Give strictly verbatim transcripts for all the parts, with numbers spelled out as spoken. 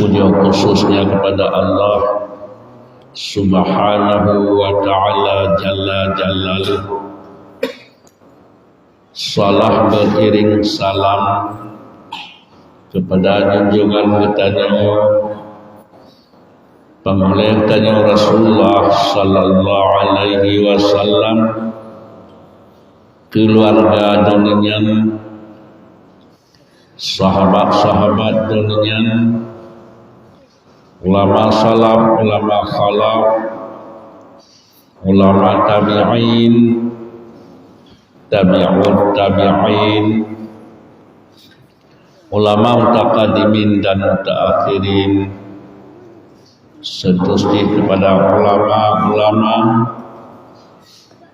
Puja khususnya kepada Allah Subhanahu wa Ta'ala Jalla Jalaluh. Salah beriring salam kepada junjungan geutanyoe, Panghulèe tanyoe Rasulullah sallallahu alaihi wasallam, keuluwarga droeneuh nyan, sahabat-sahabat droeneuh nyan, ulama salaf, ulama khalaf, ulama tabi'in, tabi'ut tabi'in, ulama mutaqaddimin dan mutaakhirin, seterusnya kepada ulama-ulama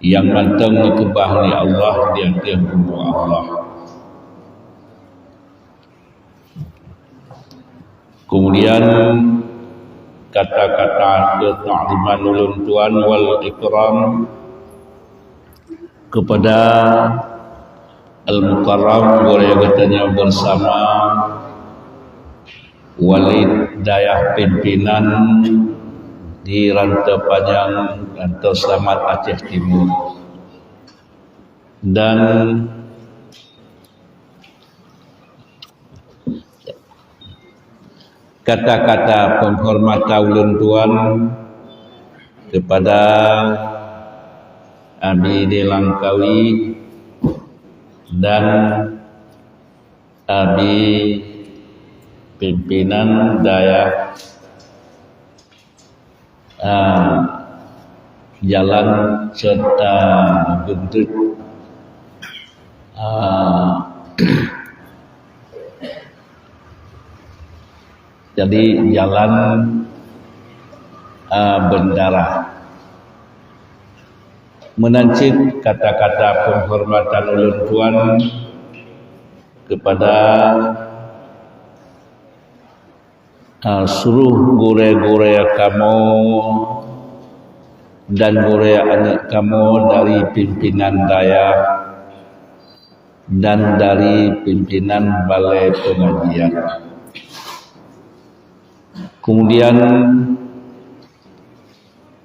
yang mantong geukeubah lé Allah di ateueh bumoe Allah. Kemudian kata-kata ketakziman ulôn tuan wal ikram kepada Al-Mukarram gurèe geutanyoe bersama, Walid Dayah pimpinan di Rantau Panyang, Rantau Selamat Aceh Timur. Dan kata-kata penghormatan ulôn tuan kepada Abi di Langkawi dan Abi pimpinan dayah, ah, jalan serta bentuk, ah, jadi jalan, ah, bendara. Meunan cit kata-kata penghormatan ulôn tuan kepada, ah, seluruh gurèe-gurèe kamoe dan gurèe aneuk kamoe dari pimpinan dayah dan dari pimpinan balai pengajian. Kemudian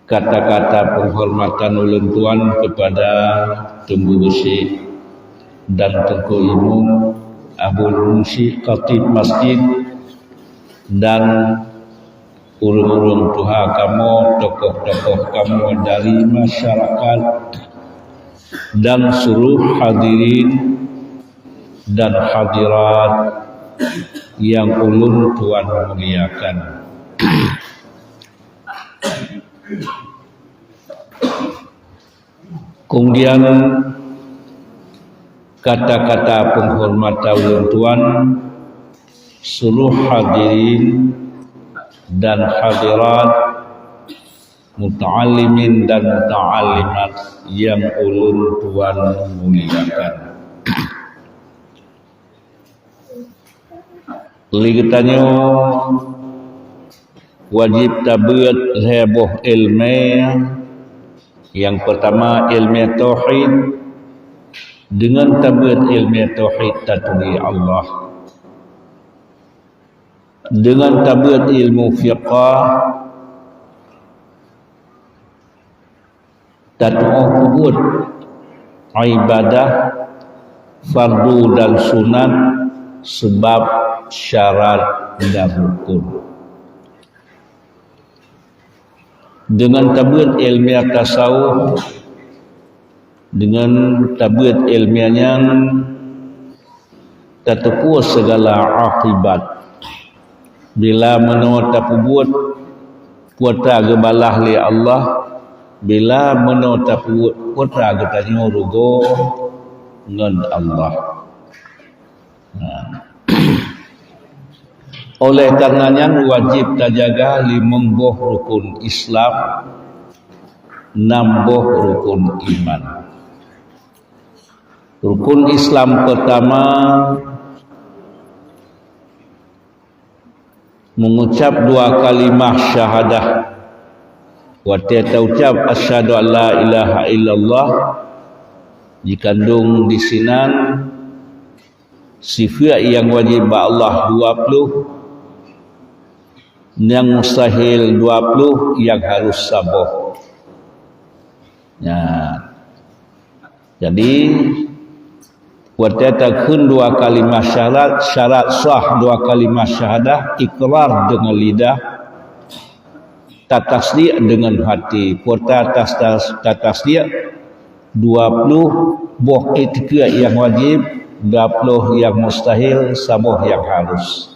kata-kata penghormatan ulôn tuan kepada Teungku Geuchik dan Teungku Imum, Abul Munsyi, Khatib Masjid, dan ureueng-ureueng tuha kamoe, tokoh-tokoh kamoe dari masyarakat, dan seluruh hadirin dan hadirat yang ulôn tuan muliakan. Kemudian kata-kata penghormatan ulôn tuan seluruh hadirin dan hadirat, muta'allimin dan muta'allimat yang ulôn tuan muliakan. Lé geutanyoe wajéb tabeuet lhée boh iéleumé. Nyang peurtama iéleumé tauhid. Deungon tabeuet iéleumé tauhid taturi Allah. Deungon tabeuet ilmu fiqah, tatu'oh peubuet ibadah fardu dan sunat, seubab, syarat dan rukun. Deungon tabeuet iéleumé tasawuf, deungon tabeuet iéleumé nyan tateupeue sigala akibat. Bila meunoe tapeubuet, peue atra geubalah lé Allah, bila meunoe tapeubuet, peue atra geutanyoe rugoe ngon Allah. Nah. Oleh karena nyan wajéb tajaga limong boh rukun Islam, nam boh rukun iman. Rukun Islam peurtama, mengucap dua kalimah syahadah. Watée taucap asyhadu an la ilaha illallah, jikandong disinan sifeuet nyang wajéb bak Allah dua ploh, Nyang mustahil dua ploh, nyang harus saboh. Nyan. Jadi, watée takheun dua kalimah syarat, syarat sah dua kalimah syahadah, ikrar deungon lidah, tatasdiek deungon hati. Peue ta-, tas-, tas-, tatasdiek dua ploh boh iktikeuet nyang wajéb, dua ploh nyang mustahil, saboh nyang harus.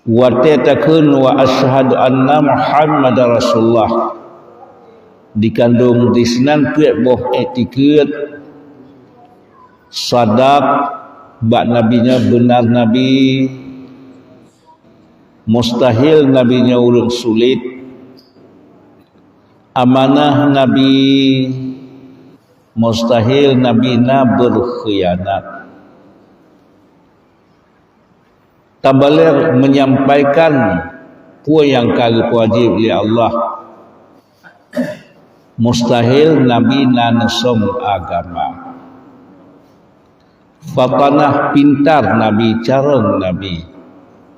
Watée takheun, "Wa asyhadu anna Muhammadar Rasulullah," dikandong disinan peuet boh iktikeuet, sadaq bak Nabi nyan, beunar Nabi, mustahil Nabi nyan ureuëng sulet, amanah Nabi, mustahil Nabi na beurkhianat. Tabaligh, menyampaikan peue nyang ka geupeuwajéb lé Allah. Mustahil Nabi na neusöm agama. Fatanah, pintar Nabi, carông Nabi.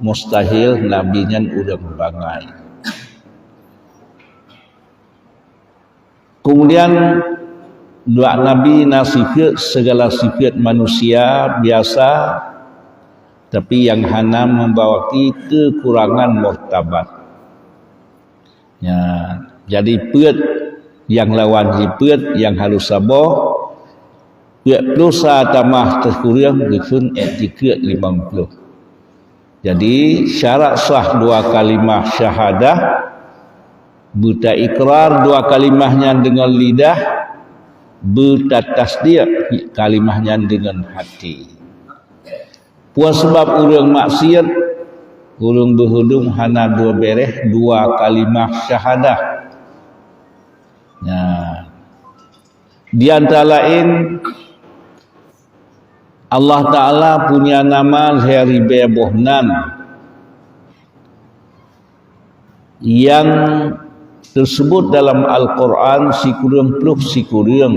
Mustahil Nabi nyan ureuëng bangai. Keumudian, bak Nabi na sifeuet, sigala sifeuet manusia biasa, tapi nyang hana meubawaki keukurangan martabat. Nyan, jadi peuet nyang lawan jih peuet nyang harus saboh, peuet ploh sa tamah teukureueng geukheun iktikeuet limong ploh. Jadi, syarat sah dua kalimah syahadah, beutaikrar dua kalimah nyan deungon lidah, beutatasdiek kalimah nyan deungon hati. Peue sabab ureuëng maksiat, ureuëng beuhudom hana dua bereh dua kalimah syahadah? Nah, di antara laén, Allah Ta'ala punya nama lhée ribée boh nan nyang teuseubut dalam Al-Qur'an sikureueng ploh sikureueng.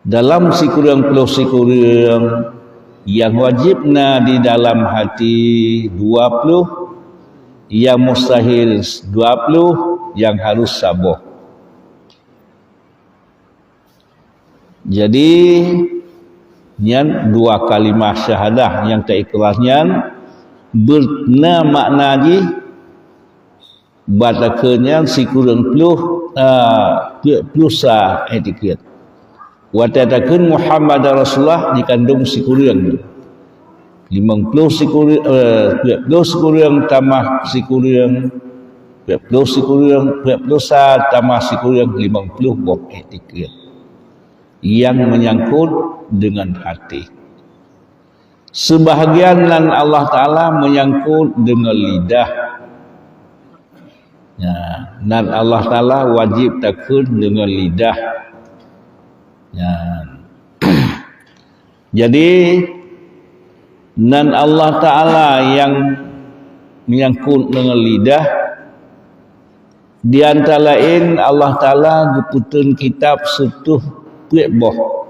Dalam sikureueng ploh sikureueng, nyang wajéb na di dalam hati dua ploh, nyang mustahil dua ploh, nyang harus saboh. Jadi, nyan dua kalimah syahadah nyang taikrar nyan beuna makna jih, bak takheun nyan sikureueng ploh, a, peuet ploh sa iktikeuet. Watée takheun Muhammadar Rasulullah dikandong sikureueng. Limong ploh sikureueng, eh, peuet ploh sikureueng tamah sikureueng, peuet ploh sikureueng, peuet ploh sa tamah sikureueng, limong ploh boh iktikeuet nyang meunyangkot deungon hati. Seubahagian nan Allah Ta'ala meunyangkot deungon lidah. Ya, nan Allah Ta'ala wajéb takheun deungon lidah. Ya. Jadi, nan Allah Ta'ala nyang meunyangkot deungon lidah, di antara laén Allah Ta'ala geupeutrön kitab seutoh peuet boh.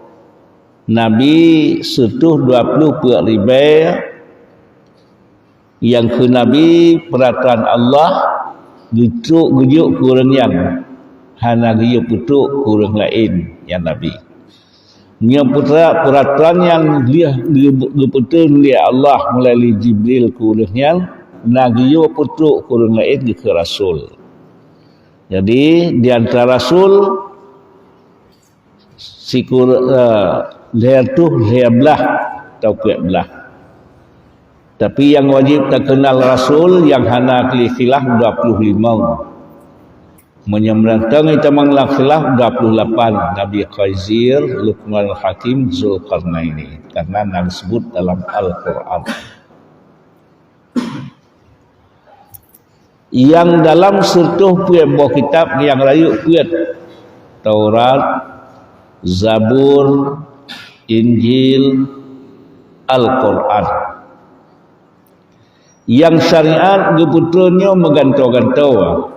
Nabi seutoh dua ploh peuet ribée, nyang keu Nabi peuratoran Allah geutrok geujok keu ureuëng nyan, hana geuyue peutrok keu ureuëng laén nyang Nabi. Nyoe peura-, peuratoran nyang lheueh geu-, geupeutrön lé Allah meulalu Jibril keu ureuëng nyan, na geuyue peutrok keu ureuëng laén geukheun rasul. Jadi, di antara rasul, sikur-, eh, lhée reutôh lhée blaih atau peuet blaih. Tapi nyang wajéb takeunal rasul nyang hana khilaf dua ploh limong. Meunyoe meurantong itamong lam khilaf dua ploh lapan, Nabi Khidir, Luqmanul Hakim, Zulkarnaini. Karena na geuseubut dalam Al-Qur'an. Nyang dalam seutoh peuet boh kitab nyang rayeuk peuet, Taurat, Zabur, Injil, Al-Qur'an. Nyang syariat geupeutrön nyoe meugantoe-gantoe.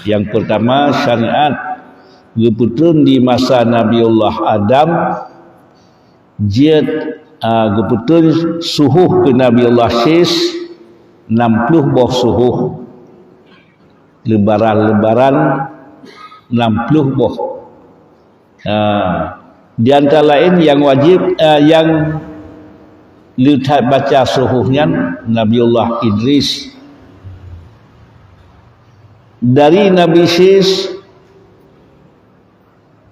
Nyang peurtama, syariat geupeutrön di masa Nabiullah Adam, jeuet ah, geupeutrön suhuh keu Nabi Allah Syis, nam ploh boh suhuh. Leubaran-leubaran nam ploh boh. Ah, di antara laén nyang wajéb, ah, nyang le that baca suhuh nyan Nabiullah Idris. Dari Nabi Syis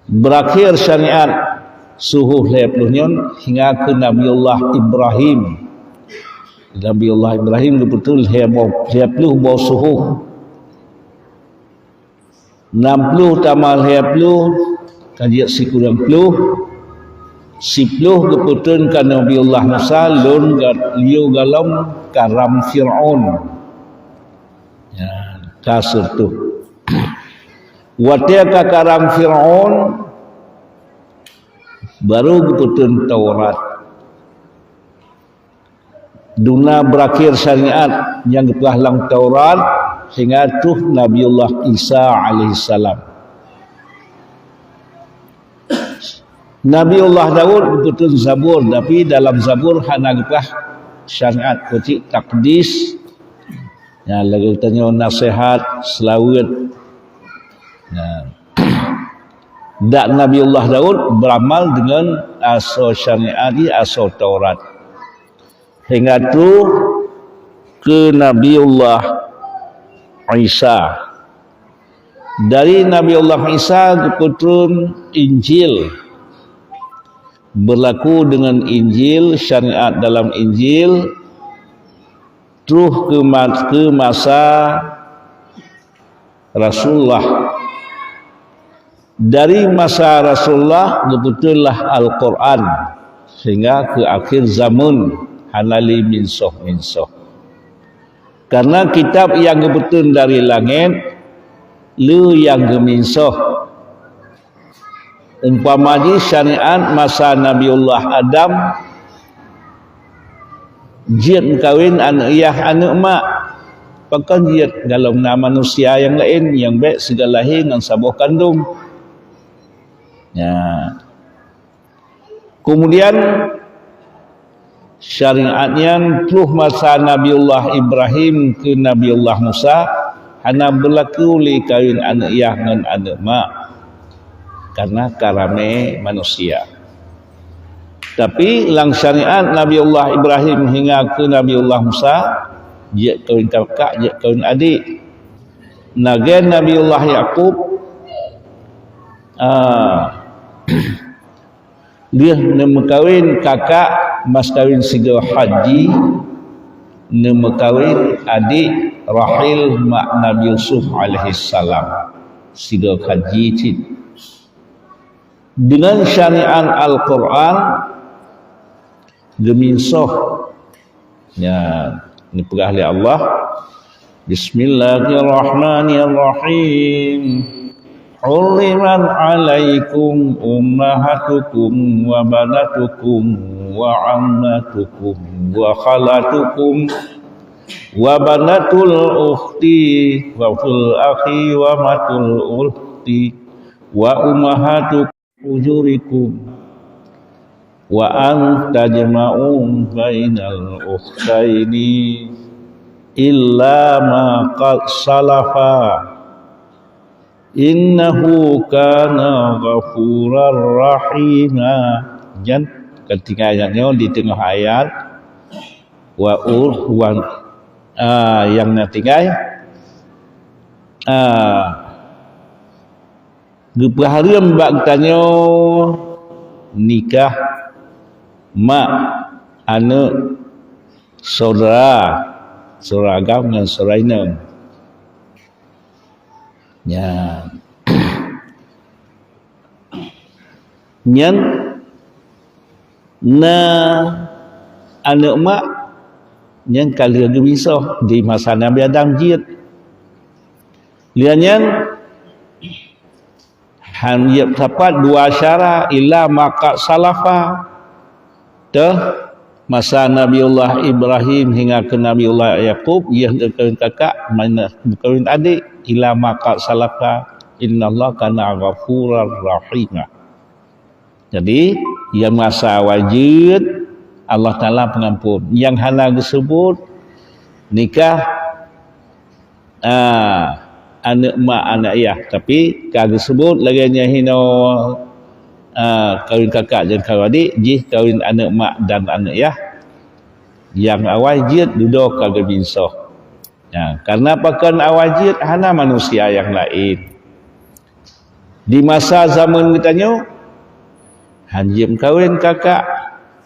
berakhé syariat suhuh lhée ploh nyoe hingga keu Nabiullah Ibrahim. Nabiullah Ibrahim geupeutrön lhée boh, lhée ploh boh suhuh. Nam ploh tamah lhée ploh, ka jeuet sikureueng ploh, siploh geupeutrön keu Nabiullah Musa lôn ga-, liyue galom karam Fir'aun. Ya, ka sireutoh. Watée ka karam Fir'aun, baru geupeutrön Taurat. Duna berakhé syariat nyang geupeugah lam Taurat hingga troh Nabiullah Isa alaihissalam. Nabiullah Daud geupeutrön Zabur, tapi dalam Zabur hana geupeugah syariat, keutik takdis. Ya, lagée tanyoe naseuhat, seulaweuet. Nah. Dan Nabiullah Daud beramal dengan asoe syariat di asoe Taurat. Hingga troh keu Nabiullah Isa. Dari Nabiullah Isa geupeutrön Injil. Berlaku dengan Injil, syariat dalam Injil, troh keu ma-, keu masa Rasulullah. Dari masa Rasulullah geupeutrönlah Al-Quran sehingga keu akhir zaman hana lé minsoh-minsoh. Karena kitab nyang geupeutrön dari langét le nyang geuminsoh. Umpama jih syariat masa Nabiullah Adam jeuet meukawen aneuëk yah aneuëk mak. Pakon jeuet galom na manusia nyang laén nyang bék sigoe lahé ngon saboh kandông. Ya. Kemudian syariat nyan troh masa Nabiullah Ibrahim keu Nabiullah Musa hana beulaku lé kawen aneuëk yah ngon aneuëk mak. Karena ka ramé manusia. Tapi lam syariat Nabiullah Ibrahim hingga keu Nabiullah Musa, jeuet kawen kakak, jeuet kawen adék. Lagée Nabiullah Yakub, ah, lheueh neumeukawen kakak mas kawen sigoe haji, neumeukawen adék Rahil mak Nabi Yusuf alaihissalam sigoe haji cit. Dengan syariat Al-Quran geuminsoh. Ya, neupeugah lé Allah, Bismillahirrahmanirrahim. Hurrimat alaikum ummahatukum wa banatukum wa ammatukum wa khalatukum wa banatul ukhti wa fil akhi wa matul ukhti wa ummahatukum ujurikum wa an tajma'u bainal ukhtaini illa ma qad salafa innahu kana ghafurar rahima. Jan, keutika ayat nyoe di teungoh ayat wa ur-, wa, ah, nyang na tinggai, ah, geupeuhareuem bak geutanyoe nikah mak, aneuëk, syedara, syedara agam ngon syedara inong. Nyan. Nyan na aneuëk mak nyan ka lheueh geuminsoh di masa Nabi Adam jeuet. Lheueh nyan han jeuet sapat dua syara illa ma qad salafa. Teuh masa Nabiullah Ibrahim hingga keu Nabiullah Yakub, yeh geukawén kakak, mana geukawén adék, illa ma qad salafa, innallaha kana ghafurar rahima. Jadi, nyang masa awai jeuet, Allah Taala pengampun. Nyang hana geuseubut nikah, ah, aneuk mak, aneuk yah. Tapi ka geuseubut lagée nyan hinoe, ah, kawin kakak dan kawin adik, jih kawin aneuk mak dan aneuk yah. Nyang awai jeuet dudoe ka geuminsoh. Ya, karena pakon awai jeuet hana manusia nyang laén. Di masa zaman geutanyoe, hanjeuet meukawen kakak,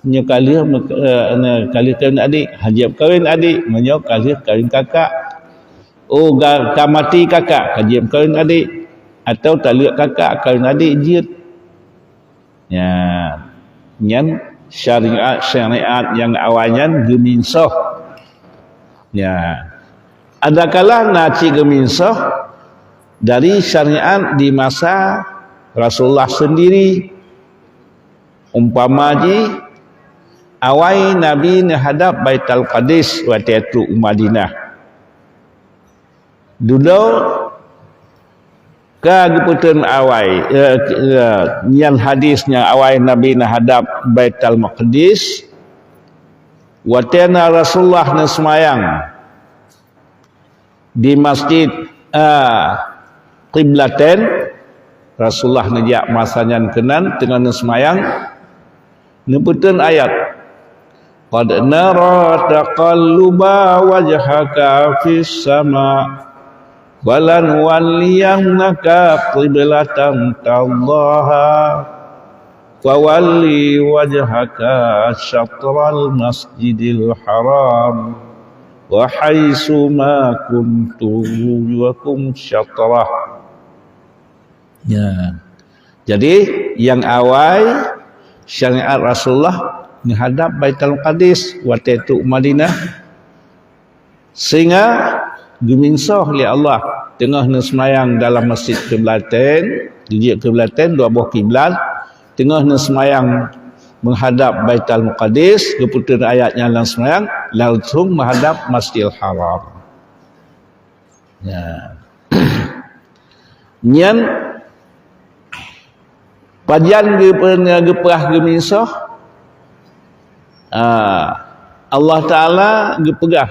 nyoe ka lheueh meuka-, eh, na, ka lheueh kawin adik, hanjeuet meukawen adik, meunyoe ka lheueh kawin kakak. Oh, ga-, ka maté kakak, ka jeuet meukawen adik, atau taleuek kakak, kawin adik jeuet. Ya, nyan syariat-syariat nyang awai nyan geuminsoh. Ya. Adakala na cit geuminsoh dari syariat di masa Rasulullah sendiri. Umpama jih, awai Nabi neuhadab Baitul Maqdis watée trok u Madinah. Dudoe ka geupeuteun awai, eh, eh, nyan hadis nyang awai Nabi neuhadab Baitul Maqdis, watée na Rasulullah neuseumayang di masjid, eh, Qiblatain, Rasulullah neujak masa nyan keunan teungoh neuseumayang, neupeuteun ayat, "Qad nara taqalluba wajhaka fis sama, falanuwalliyannaka qiblatan tardaha, fawalli wajhaka syatral masjidil haram, wa haitsu ma kuntum fawallu syatrah." Ya. Jadi, nyang awai syariat Rasulullah neuhadab Baitul Maqdis watée trok Madinah, sehingga geuminsoh lé Allah teungoh neuseumayang dalam Masjid Qiblatain, geujeuet Qiblatain, dua boh kiblat, teungoh neuseumayang meuhadab Baitul Maqdis, geupeuteun ayat nyan lam seumayang, langsung meuhadab Masjidil Haram. Ya. Nyan pajan geupe-, geupeugah geuminsoh, ah, Allah Taala geupeugah,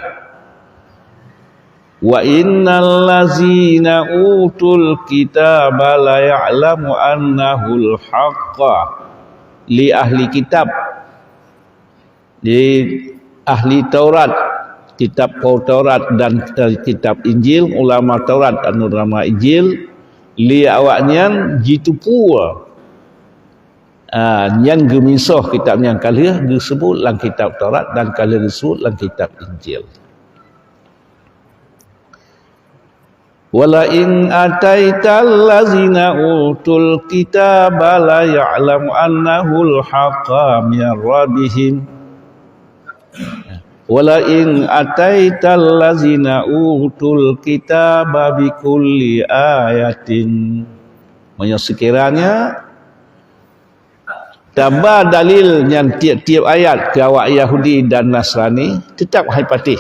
"Wa innal ladzina utul kitaba la ya'lamu annahul haqqa." Li ahli kitab, di ahli Taurat, kitab Taurat dan, eh, kitab Injil, ulama Taurat dan ulama Injil, li awaknyan jiteupeue, ah, nyan geuminsoh kitab nyan ka lheueh geuseubut lam kitab Taurat dan ka lheueh geuseubut lam kitab Injil. "Wala in ataital ladzina utul kitaba la ya'lamu annahul haqqa min rabbihim. Wala in ataital ladzina utul kitaba bikulli ayatin." Meunyoe sekiranya taba dalil nyan tieb-tieb ayat keu awak Yahudi dan Nasrani, teutap hai patéh.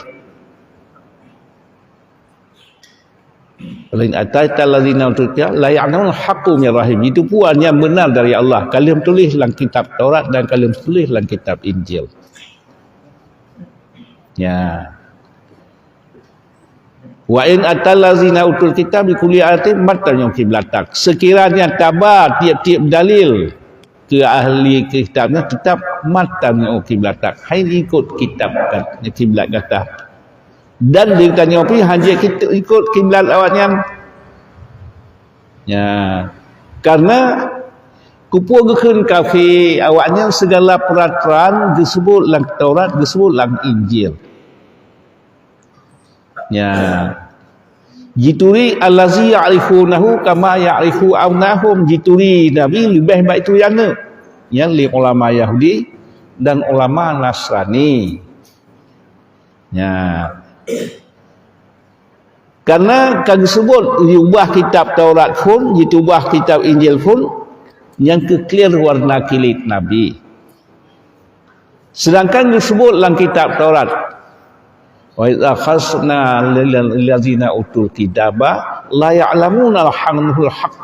"Lain ataita allazina utul kitab la ya'lamun haqqu min rahim." Itu puan yang benar dari Allah. Ka lheueh tuléh lam kitab Taurat dan ka lheueh tuléh lam kitab Injil. Ya. "Wa in atal lazina utul kitab bi kulli ayatin mattabi'u qiblatak." Sekiranya taba tieb-tieb dalil keu ahli kitab nyan, teutap mattabi'u qiblatak. Hai ikot kitab kat-, kiblat gata. Dan di tanyoe pih hanjeuet kit-, ikot kiblat awaknyan. Ya. Karena kupeue geukheun kafé, awaknyan segala peraturan geuseubut lam Taurat, geuseubut lam Injil. Ya. Jituri allazi ya'rifunahu kama ya'rifu abnahum, jituri Nabi leubeh baik turi aneuëk. Nyan lé ulama Yahudi dan ulama Nasrani. Ya. Karena ka geuseubut jiubah kitab Taurat phon, jitubah kitab Injil phon, nyang keu clear warna kilét Nabi. Sedangkan geuseubut lam kitab Taurat, "Wa idz akhadna lil-, lillazina utul kitaba la ya'lamuna annahu al-haq.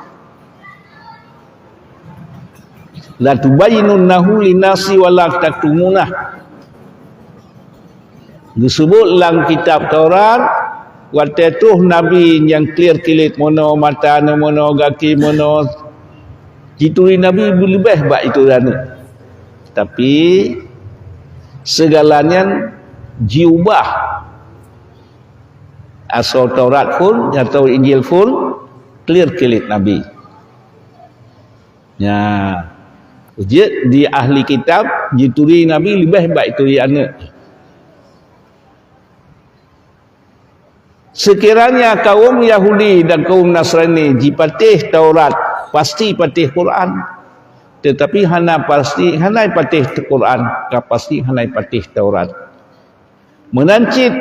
La tubayyinunnahu lin-nasi wa la taktumunah." Geuseubuet lam kitab Taurat, watée troh nabi nyang klir-kilit meunoe mata, meunoe gaki, meunoe, jituri nabi leubeh bak jituri aneuëk. Tapi, seugala nyan jiubah. Asoe Taurat phon, atau Injil phon, klir-kilit nabi. Nya, jeuet di ahli kitab, jituri nabi leubeh bak jituri aneuëk. Seukiranya kaum Yahudi dan kaum Nasrani jipatéh Taurat, pasti patéh Quran. Teutapi hana pasti, hana patéh Quran, ka pasti hana patéh Taurat. Meunan cit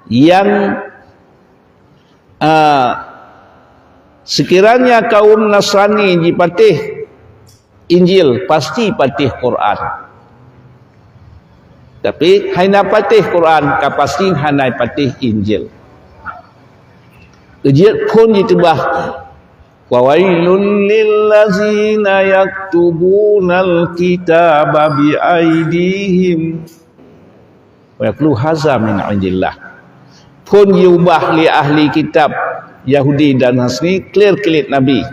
nyang, a, seukiranya kaum Nasrani jipatéh Injil, pasti patéh Quran. Tapi hana patéh Quran, ka pasti hana patéh Injil. Jeuet phon jiteubah, "Fawailul lillazina yaktubunal kitaba biaidihim." Wa yaqulu haza min indillah. Phon jiubah lé ahli kitab Yahudi dan Nasrani, klir-kilit nabi.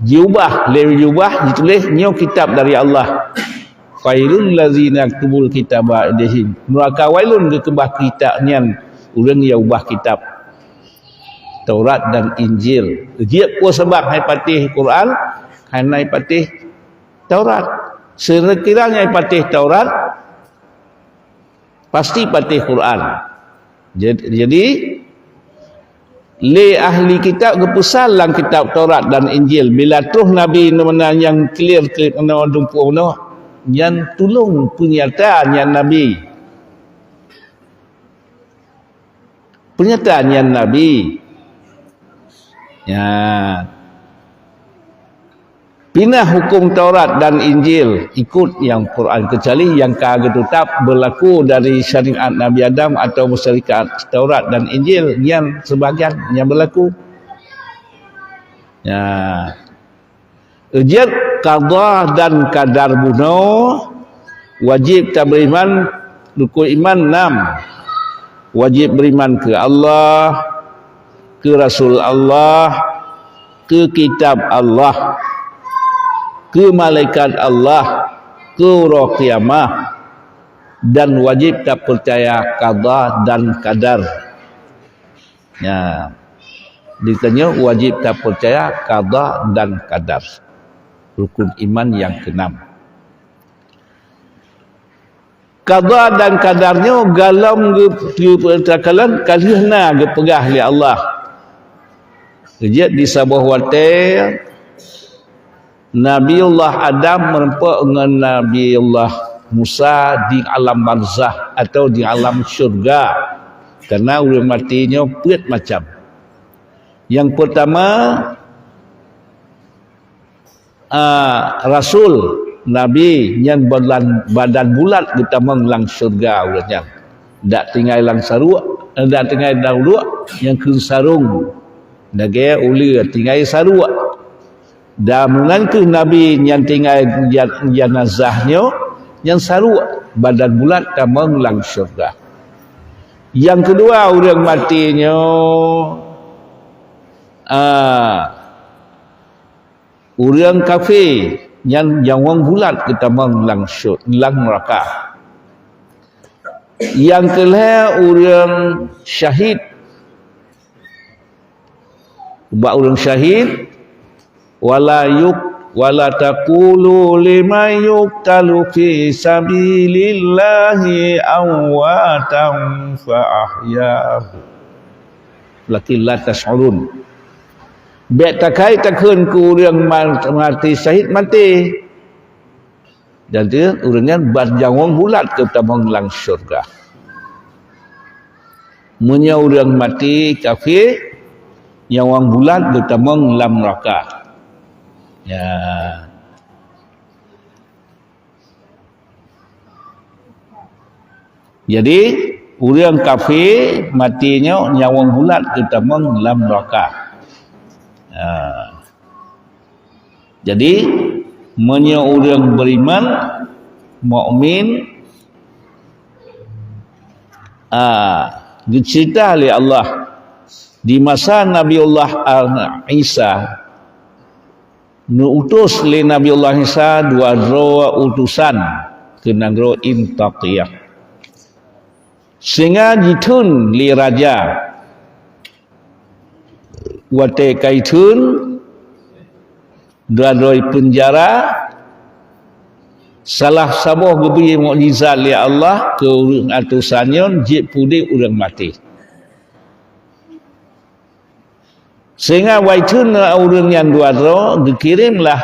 Jiubah, lé jiubah, jituléh, "Nyoe kitab dari Allah." "Fawailul lillazina yaktubunal kitaba biaidihim." Neuraka wailun geukeubah kitab nyan ureuëng nyang ubah kitab Taurat dan Injil. Jeuet peue sabab hai patéh Quran, hana patéh Taurat. Seukiranya patéh Taurat, pasti patéh Quran. Jad-, jadi, lé ahli kitab geupeusan lam kitab Taurat dan Injil, bila troh nabi meunan nyang klir-klir meunoe, dumpue meunoe, nyan tulông peunyata nyan nabi. Peunyata nyan nabi. Ya. Pinah huköm Taurat dan Injil, ikut nyang Quran, keucuali nyang ka geuteutap beulaku dari syariat Nabi Adam atau syariat Taurat dan Injil, nyan seubagian nyang beulaku. Ya. Jeuet qada dan qadar bunoe, wajéb taberiman, rukun iman enam. Wajéb beriman keu Allah, keu rasul Allah, keu kitab Allah, keu malaikat Allah, keu uroe kiamah, dan wajéb tapeucaya qada dan qadar. Nya, ditanyoe wajéb tapeucaya qada dan qadar. Rukun iman nyang keenam. Qada dan qadar nyoe golom geu-, geu-, takalon ka lheueh na geupeugah lé Allah. Jeuet di saboh watée Nabiullah Adam meureumpok ngon Nabiullah Musa di alam barzakh atau di alam syurga. Karena ureuëng maté nyoe peuet macam. Nyang peurtama, a, rasul, nabi, nyan badan, badan bulat geutamong lam syurga ureuëng nyan. Dak tinggai lam saruek, eh, dak tinggai lam ruek, nyang kheun sarong. Lagée uleue tinggai saruek. Dan meunan kheueh nabi nyang tinggai ja-, janazah nyoe, nyang saruek, badan bulat tamong lam syurga. Nyang keudua, ureuëng maté nyoe, a, ureuëng kafé nyan nyawöng bulat geutamong lam syur-, lam neuraka. Nyang keulhée, ureuëng syahid. Bak ureuëng syahid, "Wala yuk-, wala taqulu liman yuqtalu fi sabilillahi amwatan fa ahyahu." Lakin la tash'urun. Bék takai takheun keu ureuëng ma-, maté syahid maté. Dan teuh ureuëng nyan ban nyawöng bulat geutamong lam syurga. Meunyoe ureuëng maté kafé, nyawöng bulat geutamong lam neuraka. Ya. Jadi, ureuëng kafé maté nyoe nyawöng bulat geutamong lam neuraka. Ha. Jadi, meunyoe ureuëng beriman, mukmin, Ah, geuceurita lé Allah di masa Nabiullah, ah, Isa, neuutus lé Nabiullah Isa dua droe utusan keu nanggroe Intakiah. Sehingga jitheun lé raja. Watée ka jitheun, dua droe peunjara, salah saboh geubri mukjizat lé Allah keu ureuëng utusan nyan, jeuet peuudeb ureuëng maté. Sehingga watée jitheun ureuëng nyan dua droe, geukirém lah,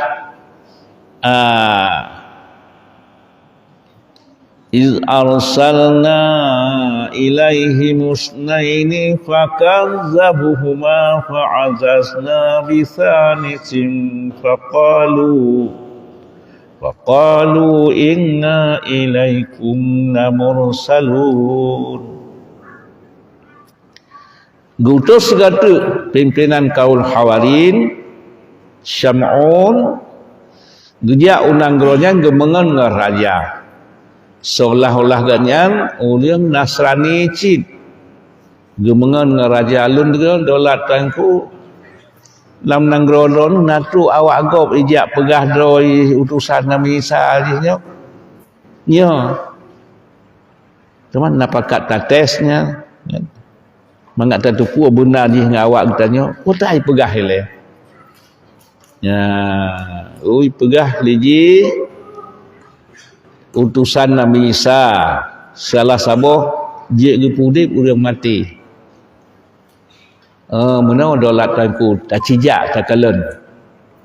ah, إذ أرسلنا إليهم اثنين فكذبوهما فعززنا بثالث فقالوا، فقالوا إنا إليكم لمرسلون. Geuutus sigoe teuk pimpinan kaum Hawarin, Syam'un, geujak u nanggroe nyan geumeungon ngon raja. Seolah-olah gobnyan ureuëng Nasrani cit. Geumeungon ngon raja, "Lôn deungoe, daulat Tuanku, lam nanggroe droeneuh na trok awak gob ijak peugah droe utusan Nabi Isa jih nyoe." Nyoe. Teuma na pakat tates nyan, mangat tateupeue beuna jih ngon awak geutanyoe, peue ta ipeugah ilée. Nya, ui peugah lé jih utusan Nabi Isa, salah saboh jeuet geupeuudeb ureuëng maté. Eh, meunoe daulat Tuanku, tacijak takalon,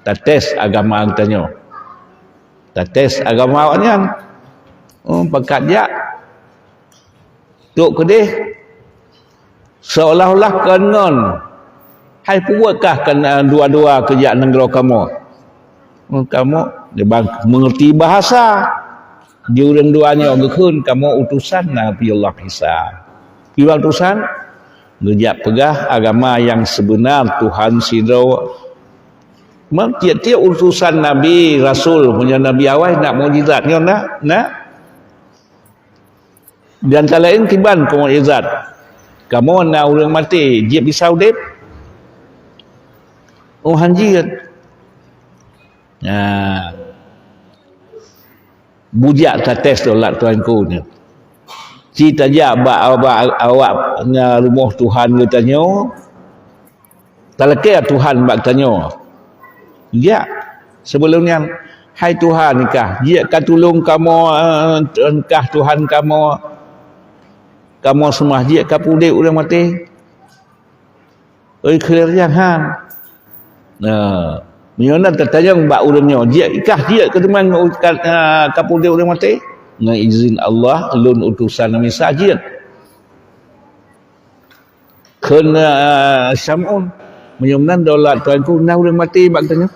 tates agama geutanyoe. Tates agama awaknyan. Oh, pakat jak. Trok keudeh, seolah-olah kon ngon, hai peubuet kah kon, eh, dua-dua keujak nanggroe kamoe. Kamoe, di bang mengerti bahasa. Di ureuëng dua nyoe geukheun kamoe utusan Nabiullah Isa. Kiban utusan, geujak peugah agama nyang seubeuna Tuhan sidroe. Meunan tieb-tieb utusan nabi, rasul, meunyoe nabi awai na mukjizat nyoe na, na. Di antara laén kiban keu mukjizat. Kamoe na ureuëng maté, jeuet bisa udeb? Oh, han jeuet. Nah, bujak tates daulat Tuanku nyoe. Ci tajak bak, bak awak ngon rumoh Tuhan geutanyoe. Talakée Tuhan bak tanyoe. Jak, sibeulom nyan, hai Tuhan kah, jeuet ka tulông kamoe, eh, kah Tuhan kamoe, kamoe seumah, jeuet ka peuudeb ureuëng maté? Oi, kheun lagée nyan han. Nah, meunyoe na tatanyong bak ureuëng nyoe, jeuet kah jeuet keu teuma, eh, ka peuudeb ureuëng maté? Ngon izin Allah, lôn utusan Nabi Isa jeuet. Kheun, eh, Syam'un, "Meunyoe meunan daulat Tuanku, na ureuëng maté bak geutanyoe?"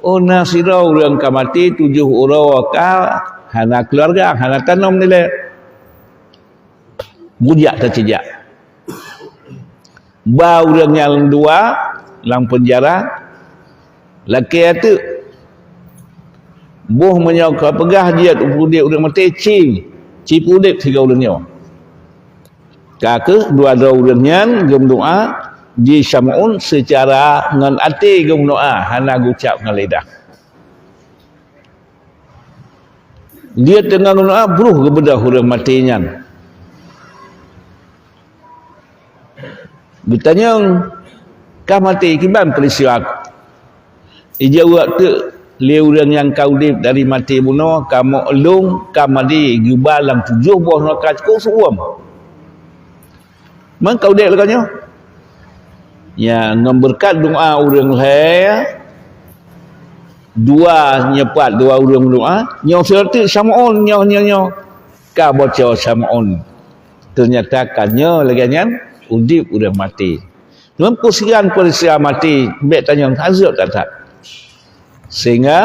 "Oh, na sidroe ureuëng ka maté, tujoh uroe ka hana keuluwarga, hana tanom dilée." Bujak tacijak. Ba ureuëng nyang dua lam peunjara, lakée teuk. Boh meunyoe ka peugah jeuet peuudeb ureuëng maté, ci, ci peuudeb sigoe ureuëng nyoe. Ka kheueh dua droe ureuëng nyan geumeudoá di Syam'un seucara ngon até geumeudoá, hana geucab ngon lidah. Dia teungoh geumeudoá, broh geubeudôh ureuëng maté nyan. Geutanyong, "Kah maté, kiban peuristiwa?" Ijaweueb teuk lé ureuëng nyang ka udeb dari maté bunoe, "Kamoe lôn ka maté geuba lam tujoh boh neuraka cukôp seuuem. Meunan ka udeb lagée nyoe?" Ya, ngon beureukat doá ureuëng lhée, dua nyoe pat dua ureuëng doá, nyoe sidroe teuk Syam'un, nyoe, nyoe, nyoe. Ka bocor Syam'un. Teunyata ka nyoe lagée nyan udeb ureuëng maté. Ngon peusiran peuristiwa maté, bék tanyong, taanjot that-that. Sehingga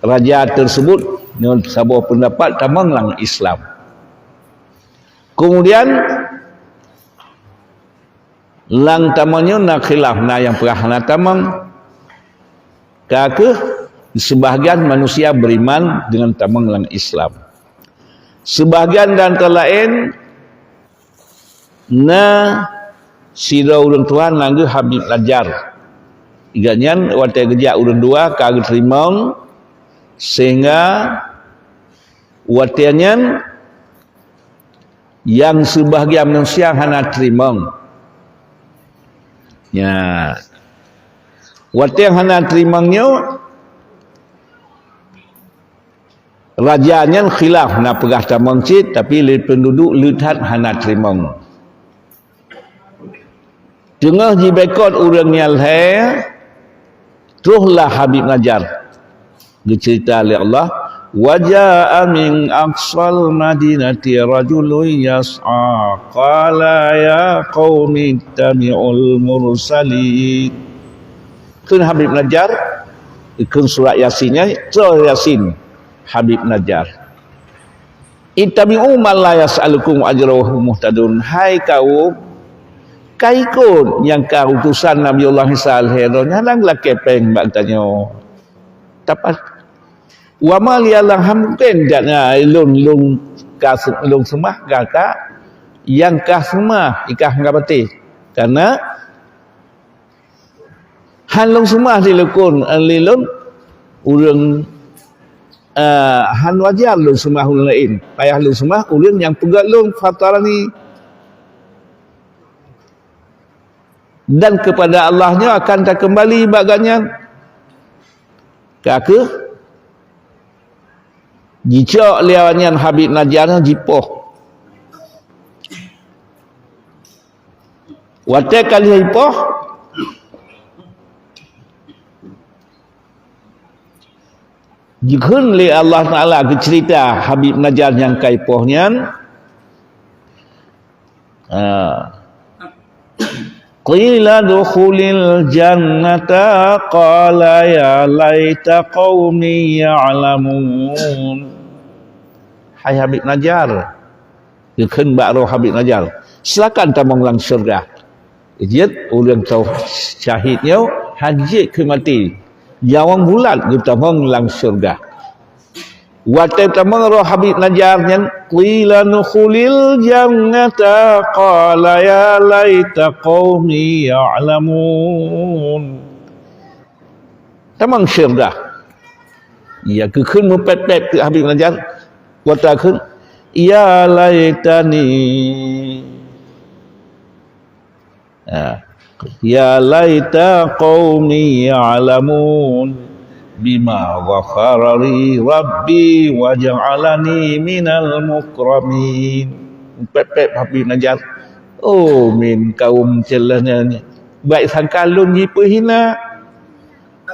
raja tersebut ngon saboh peundapat tamong lam Islam. Kemudian, lam tamong nyoe na khilaf, na nyang peugah hana tamong. Ka kheueh seubahgian manusia beriman deungon tamong lam Islam. Seubahgian dan antara laén Na sidroe ureuëng tuha nan geuh Habib Najjar. Gobnyan watée geujak ureuëng dua ka geuteurimong, sehingga watée nyan nyang seubahgian manusia hana teurimong. Nya. Watée hana teurimong nyoe, raja nyan khilaf, na peugah tamong cit, tapi lé peunduduek le that hana teurimong. Teungoh jiboikot ureuëng nyang lhée, trohlah Habib Najjar. Geuceurita lé Allah, "Wa jaa min aqsal madinati rajulun yas'a, qala ya qaumi ittabi'ul mursalin." Kheun Habib Najjar, kheun surat Yasin nyan, troh Yasin Habib Najjar. "Ittabi'u man la yas'alukum ajran wa hum muhtadun." Hai kaum, ka ikot nyang ka utosan Nabiullah Isa lhée droe nyan, hana lakée péng bak geutanyoe. Tapat. "Wa ma liya la hamken dat na lôn, lôn ka se-, lôn seumah ka, ka, nyang ka seumah ikah ka patéh. Karena han lôn seumah lé lôn, lé lôn ureuëng, eh, han wajar lôn seumah ureuëng laén. Payah lôn seumah ureuëng nyang peugét lôn fatarani. Dan kepada Allah nyoe akan takeumbali bak gobnyan." Ka kheueh jicok lé awaknyan Habib Najjar nyan jipoh. Watée ka lheueh jipoh, jikheun lé Allah Taala geuceurita Habib Najjar nyang ka jipoh nyan, ah, "Qila dukhulil jannata, qala ya laita qaumi ya'lamun." Hai Habib Najjar, geukheun bak roh Habib Najjar, "Silakan tamong lam syeuruga." Jeuet ureuëng teuh syahid nyoe han jeuet keu maté. Nyawöng bulat geutamong lam syeuruga. Watée tamong roh Habib Najjar nyan, "Qila dukhulil jannata, qala ya laita qaumi ya'lamun." Tamong syeuruga. Iya geukheun meupet-pet keu Habib Najjar. Watée kheun, "Ya laitani." Ha. "Ya laita qaumi ya'lamun bima ghafara li rabbi wa ja'alani minal mukramin." Pep-pep Habib Najjar. Oh, min kaum celah nyan. Baik sangka lôn jipeuhina.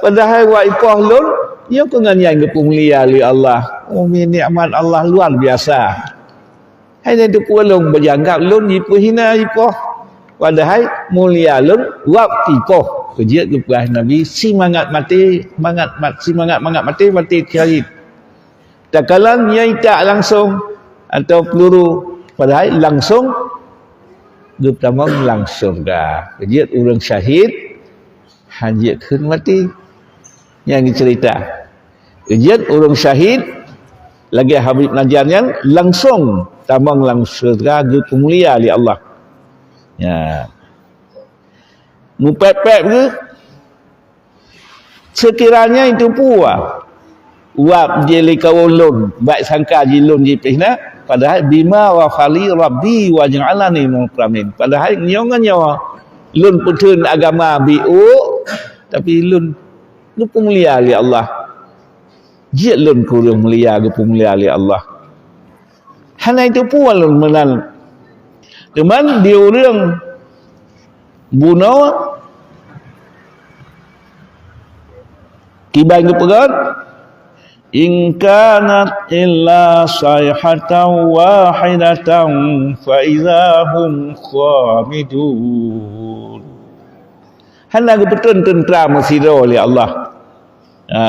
Padahai wak ipoh lôn, nyoe keuh ngon nyan geupeumulia lé Allah. Oh, min nikmat Allah luar biasa. Hai nyan teupeu lôn beujanggab lôn jipeuhina ipoh. Padahai mulia lôn wab ipoh. Keujeuet geupeugah Nabi, "Simangat maté, mangat mat, simangat-mangat maté, maté syahid." Takalon nyang itak langsong atau peluru, padahai langsong geutamong lam syeuruga. Keujeuet ureuëng syahid, han jeuet kheun maté. Nyang geuceurita. Keujeuet ureuëng syahid lagée Habib Najjar nyan langsong tamong lam syeuruga geupeumulia lé Allah. Ya. Mupet-pet geuh, seukiranya itu pue wab jih lé kaum lôn, baik sangka jih lôn jipeuhina, padahai bima ghafara li rabbi wa ja'alani minal mukramin. Padahai nyoe ngon nyoe lôn peutheun agama biôk, tapi lôn geupeumulia lé Allah. Jeuet lôn keu ureuëng mulia geupeumulia lé Allah. Hana itu pue lôn meunan. Teuma di ureuëng bunoe kiban geupeugah, "In kanat illa sayhatan wahidatan fa idza hum khamidun." Hana geupeutrön teuntra meusidroe lé Allah. Ha.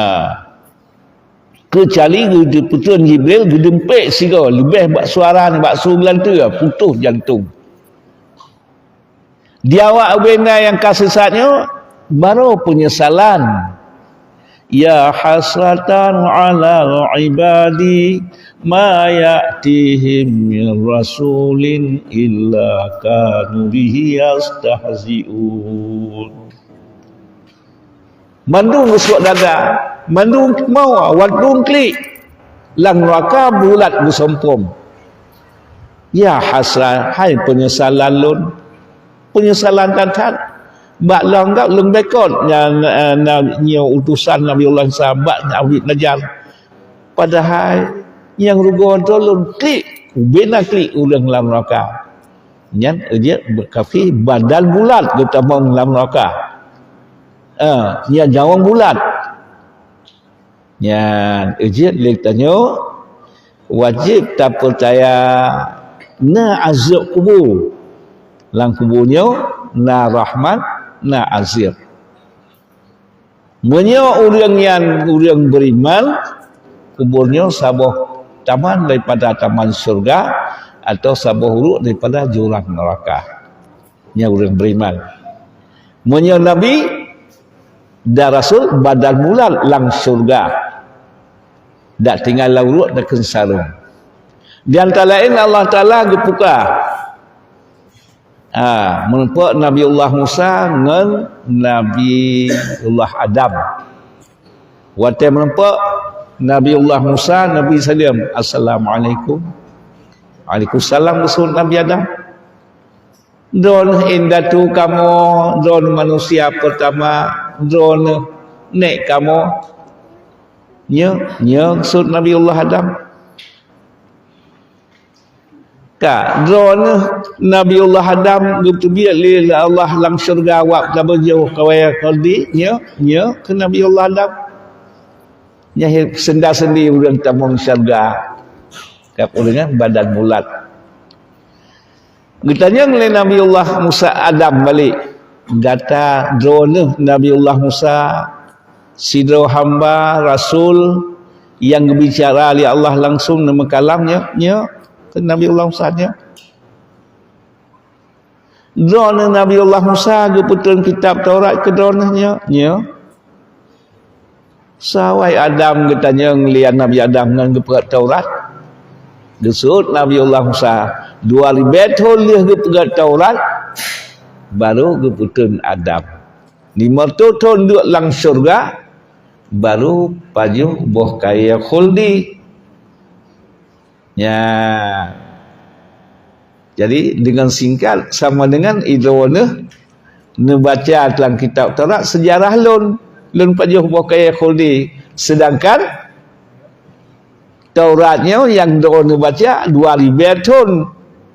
Keucuali geupeutrön Jibril geudeumpék sigoe leubeh bak suara nibak su geulanteue, putôh jantông. Di awak ubena nyang ka seusat nyoe, barô peunyesalan. Ya hasratan 'alal 'ibadi ma ya'tihim min rasulin illa kanu bihi yastahzi'un. Mandum geusuak dada, mandum keumawa, mandum klik. Lam neuraka bulat geusompom. Ya hasrat, hai peunyesalan lôn. Peunyesalan that-that. Bak lôn anggab lôn beuikot nyan, eh, na-, nyoe utosan Nabiullah Isa bak Nabi Najar. Padahai nyang rugoe droe lôn klik, ubena klik ureuëng lam neuraka. Nyan jeuet beukafi badan bulat geutamong lam neuraka. Ah, nyan nyawöng bulat. Nyan, jeuet lé tanyoe wajéb tapeucaya na azab kubu. Lam kubu nyoe na rahmat, na azab. Meunyoe ureuëng nyan ureuëng beriman, kubu nyoe saboh taman daripada taman syurga atau saboh uruek daripada jurang neuraka. Nyan ureuëng beriman. Meunyoe nabi dan rasul, badan bulat lam syurga. Dak tinggai lam uruek dan keusarong. Di antara laén Allah Taala geupuka. Ha, meurumpok Nabiullah Musa ngon Nabiullah Adam. Watée meurumpok Nabiullah Musa, Nabi saleuem, "Assalamualaikum." "Waalaikumsalam," geuseuôt Nabi Adam. Droeneuh indatu kamoe, droeneuh manusia peurtama, droeneuh nék kamoe. Nyoe, nyoe geuseuôt Nabiullah Adam. Ka, droeneuh Nabiullah Adam geuteubiet lé Allah lam syeuruga wak tabeujeuh kawai kholdi, nyoe, nyoe keu Nabiullah Adam. Nyan seunda-seundi ureuëng tamong syeuruga. Ka ureuëng nyan badan bulat. Geutanyong lé Nabiullah Musa Adam balek, "Gata droeneuh Nabiullah Musa, sidroe hamba rasul nyang geubicara lé Allah langsung neumeukalam nyoe, nyoe keu Nabiullah Musa nyoe? Droeneuh Nabiullah Musa geupeutrön kitab Taurat keu droeneuh nyoe, nyoe?" Sawai Adam geutanyong lé Nabi Adam ngon geupeugét Taurat. Geuseuôt Nabiullah Musa, dua ribée thon lheueh geupeugét Taurat, barô geupeutrön Adam. Limong reutôh thon duek lam syeuruga, barô pajoh boh kayée kholdi. Nyan. Jadi, deungon singkat, sama deungon droeneuh neubaca lam kitab Taurat seujarah lôn. Lôn pajoh boh kayée kholdi. Seudangkan Taurat nyoe nyang droeneuh baca dua ribée thon.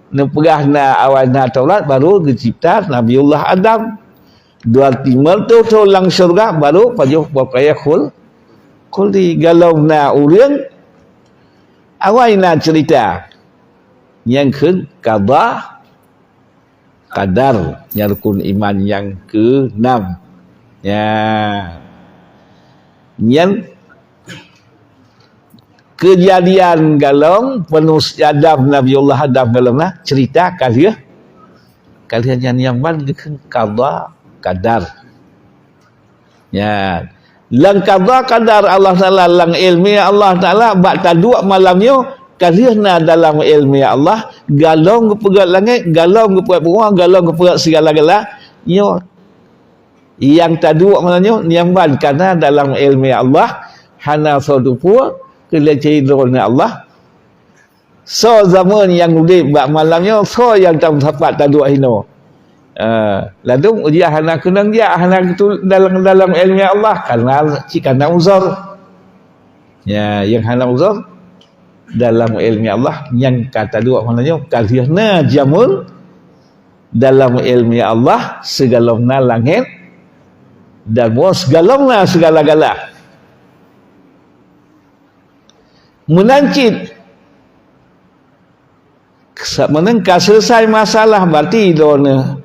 Neupeugah na awai na Taurat, barô geucebta Nabiullah Adam. Dua ribée thon lam syeuruga, barô pajoh boh kayée khul-, kholdi. Galom na ureuëng, awai na ceurita nyang kheun qada qadar, nyang rukun iman nyang keunam. Nyan. Nyan keujadian galom peunus-, Adam, Nabiullah Adam galom na ceurita ka lheueh, ka lheueh nyan nyang ban geukheun qada qadar. Nyan. Lam qada qadar Allah Taala, lam ilmu Allah Taala, bak taduek malam nyoe, ka lheueh na dalam ilmu Allah, galom geupeugét langét, galom geupeugét bumoe, galom geupeugét sigala-gala. Nyoe nyang taduek malam nyoe, nyang ban ka na dalam ilmu Allah, hana soe teupeu, keucuali droeneuh Allah. Soe zaman nyang udeb bak malam nyoe, soe nyang tam sapat taduek hinoe. Ah, ladôm ujian hana keunong jak, hana geutu-, dalam, dalam ilmu Allah, karena cit kana uzur. Ya, nyang hana uzur, dalam ilmu Allah, nyang ka taduek malam nyoe, ka lheueh na jameun dalam ilmu Allah, sigalom na langét, dan bumoe sigalom na sigala-gala. Meunan cit, sa-, meunan ka seuleusai masalah, berarti droeneuh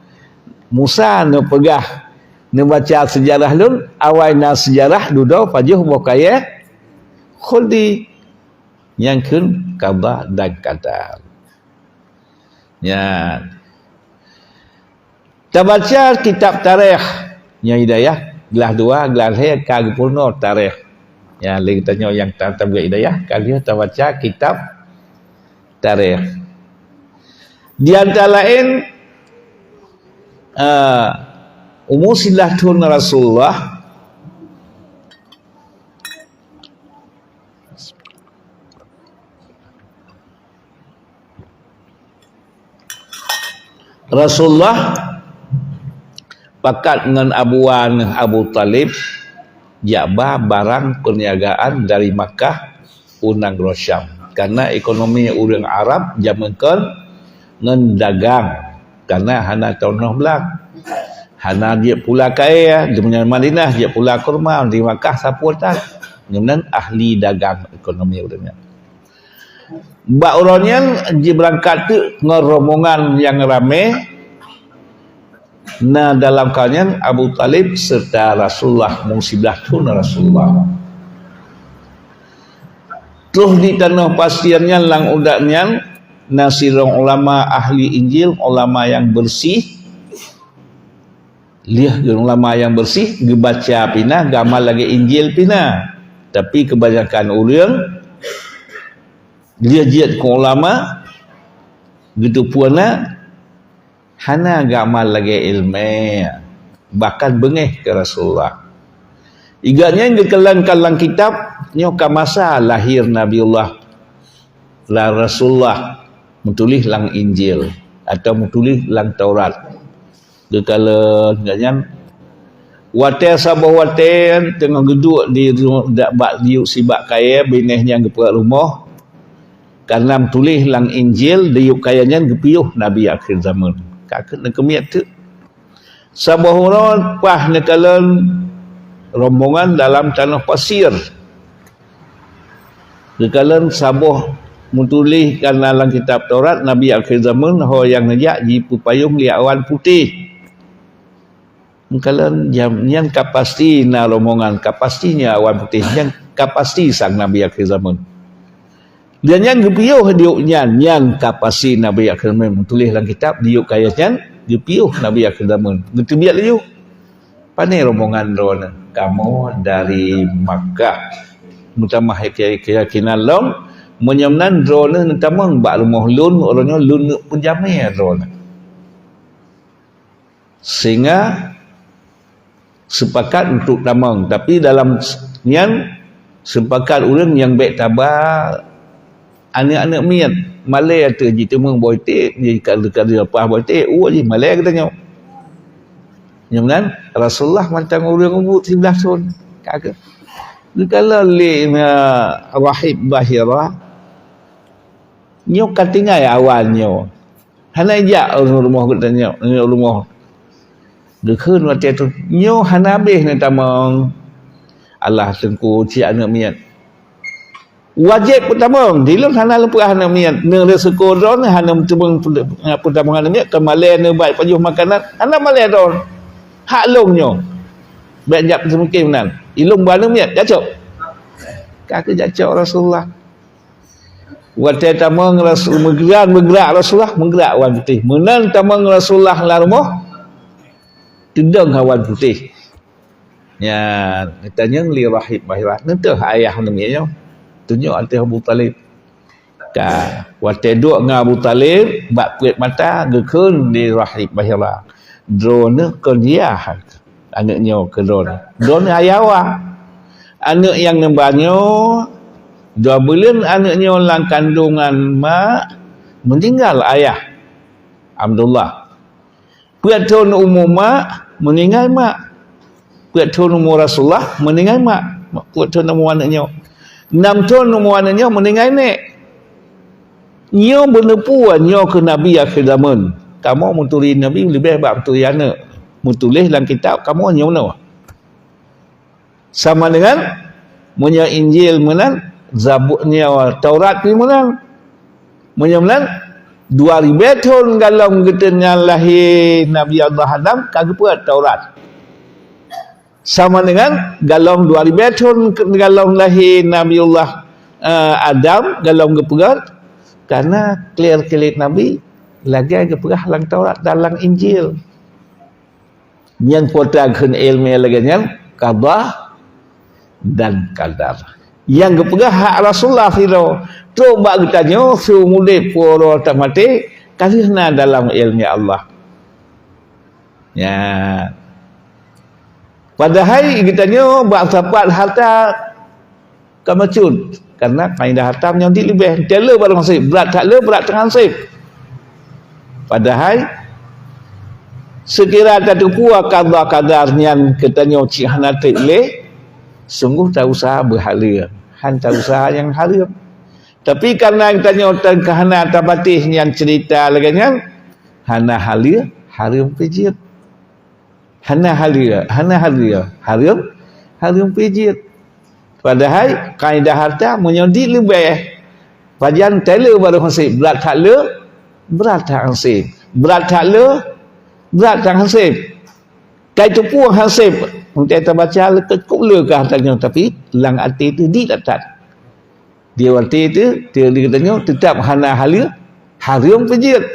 Musa neupeugah, neubaca seujarah lôn, awai na seujarah dudoe pajoh boh kayée kholdi, nyang kheun qada dan qadar. Nyan. Tabaca kitab tarikh, nyan hidayah. Glah dua, glah lhée ka geupeurunoe tarikh. Ya, lé geutanyoe nyang ta-, tabeuet hidayah, ka lheueh tabaca kitab tarikh. Di antara laén, eh, umu siblaih thon Rasulullah, Rasulullah pakat ngon Abu Wan Abu Thalib jak ba barang perniagaan dari Makkah u nanggroe Syam. Karena ekonomi ureuëng Arab jameun kon ngon dagang, karena hana tanoh blang. Hana jeuet pula kayée, di Madinah jeuet pula kurma, di Makkah sapeue tan. Ngon ahli dagang ekonomi ureuëng nyan. Bak uroe nyan jibeurangkat teuk ngon rombongan nyang ramé, na dalam kawan nyan Abu Thalib serta Rasulullah, mung siblaih thon Rasulullah. Troh di tanoh pasir nyan lam udat nyan na sidroe ulama ahli Injil, ulama nyang beureuséh. Lheueh ulama nyang beureuséh geubaca pih na, geuamal lagée Injil pih na. Tapi keubanyakan ureuëng lheueh jeuet keu ulama, geuteupeue na, hana geuamal lagée iéleumé, bahkan beungéh keu Rasulullah. Igat nyan geukalon-kalon kitab, nyoe ka masa lahé Nabiullah, la Rasulullah meutuléh lam Injil atau meutuléh lam Taurat. Geukalon gobnyan, watée saboh watée teungoh geuduek di ru-, dak bak diyuek sibak kayée, binéh nyan geupeurumoh, karena meutuléh lam Injil diyuek kayée nyan geupiôh Nabi akhé zaman. Ka keuneuk keumiet teuk. Saboh uroe paih neukalon rombongan dalam tanoh pasir. Neukalon saboh meutuléh kana lam kitab Taurat, Nabi akhé zaman ho nyang neujak jipeupayong lé awan putéh. Neukalon jam nyan ka pasti na rombongan, ka pasti nyan awan putéh, nyan ka pasti sang Nabi akhé zaman. Dan nyan geupiôh diyuek nyan, nyan ka pasti Nabi akhé zaman, meutuléh lam kitab diyuek kayée nyan, geupiôh Nabi akhé zaman. Geuteubiet laju. Pané rombongan droeneuh? Kamoe dari Makkah. Meutamah keuyakinan lom, meunyoe meunan droeneuh neutamong bak rumoh lôn, uroe nyoe lôn neuk peujamé droeneuh. Sehingga sepakat untuk tamong, tapi dalam nyan sepakat ureuëng nyang bék taba aneuëk-aneuëk miet, malée ateueh jiteumeung boh iték, jikali-kali leupah boh iték, ueh jih malée geutanyoe. Nyoe meunan, Rasulullah mantong ureuëng ubeut siblaih thon. Ka keuh. Geukalon lé, eh, Rahib Bahira, nyoe ka tinggai awan nyoe. Hana jak u rumoh geutanyoe, u rumoh. Geukheun watée tu, nyoe hana habéh neutamong. Alah teungku, cit aneuëk miet. Wajéb peutamong, di lôn hana lôn peugah aneuëk miet. Neurisiko droeneuh hana meuteumong peutamong aneuëk miet, keu malée neubaik pajoh makanan, hana malée droeneuh. Hak lôn nyoe. Bék jak peuteumungkén meunan. Ilôn bak aneuëk miet, jak cok. Ka keuh jak cok Rasulullah. Watée tamong Rasul, meugran meugrak Rasulullah, meugrak awan putéh. Meunan tamong Rasulullah lam rumoh, teudong awan putéh. Nyan, geutanyong lé Rahib Bahira, "Neuteuh ayah aneuëk miet nyoe?" Tunjok ateueh Abu Thalib. Ka, watée duek ngon Abu Thalib, bak peuet mata, geukheun lé Rahib Bahira, "Droeneuh kon yah aneuëk nyoe keu droeneuh. Droeneuh ayah awak. Aneuëk nyang neuba nyoe, dua buleuen aneuëk nyoe lam kandongan mak, meuninggai ayah, Abdullah. Peuet thon umu mak, meuninggai mak. Peuet thon umu Rasulullah, meuninggai mak. Peuet thon umu aneuëk nyoe. Nam thon umu aneuëk nyoe, meuninggai nék. Nyoe beuneupeue nyoe keu Nabi akhé zaman. Kamoe meuturi Nabi leubeh bak meuturi aneuëk. Meutuléh lam kitab kamoe nyoe meunoe." Sama dengan meunyoe Injil meunan, Zabur nyoe Taurat pih meunan. Meunyoe meunan, dua ribée thon galom geutanyoe lahé Nabi Allah Adam ka geupeuet Taurat. Sama dengan galom dua ribée thon galom lahé Nabiullah, eh, Adam galom geupeuet, karena clear clear Nabi lagée geupeugah lam Taurat dan lam Injil. Nyan peue ta kheun ilmu lagée nyan, qada dan qadar. Nyang geupeugah hak Rasulullah sidroe, trok bak geutanyoe, seumudeb peurunoe tamaté, ka lheueh na dalam ilmu Allah. Ya. Padahai geutanyoe bak sapat harta ka macut, karena kaidah harta meunyoe dit leubeh, teuh le barang seb, brat that le, brat that seb. Padahai seukira tateupeue qada qadar nyan geutanyoe cit hana treb lé, sunggoh ta useuha beuhaleue, han ta useuha nyang hareuem. Tapi karena geutanyoe tan ka hana tapatéh nyan ceurita lagée nyan, hana haleue, hareuem pih jeuet. Hana haleue, hana haleue, hareuem, hareuem pih jeuet. Padahai kaidah harta meunyoe dit leubeh, pajan teuh le barang seb, brat that le, brat that seb, brat that le, brat that seb. Kai teupeue han seb, meunyoe tabaca le, keukup le ka harta nyoe, tapi lam até teuh dit that. Di até teuh, teuh di geutanyoe teutap hana haleue, hareuem pih jeuet.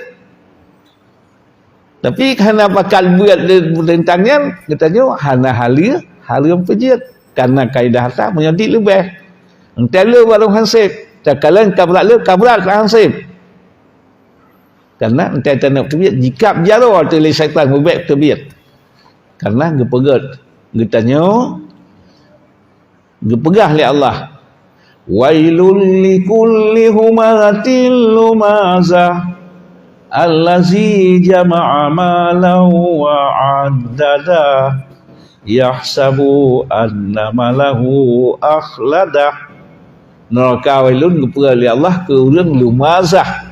Tapi hana pakat buet teuntang nyan, geutanyoe hana haleue, hareuem pih jeuet. Karena kaidah harta meunyoe dit leubeh. Enteuk le barang han seb, takalon ka brat le, ka brat han seb. Karena enteuk taneuk teubiet, jikab jaroe teuh lé syaitan beubek teubiet. Karena geupeugét geutanyoe geupeugah lé Allah, "Wailul likulli humazatil lumazah, allazi jama'a malan wa 'addada, yahsabu anna malahu akhladah." Neuraka wailun geupeugah lé Allah keu ureuëng lumazah.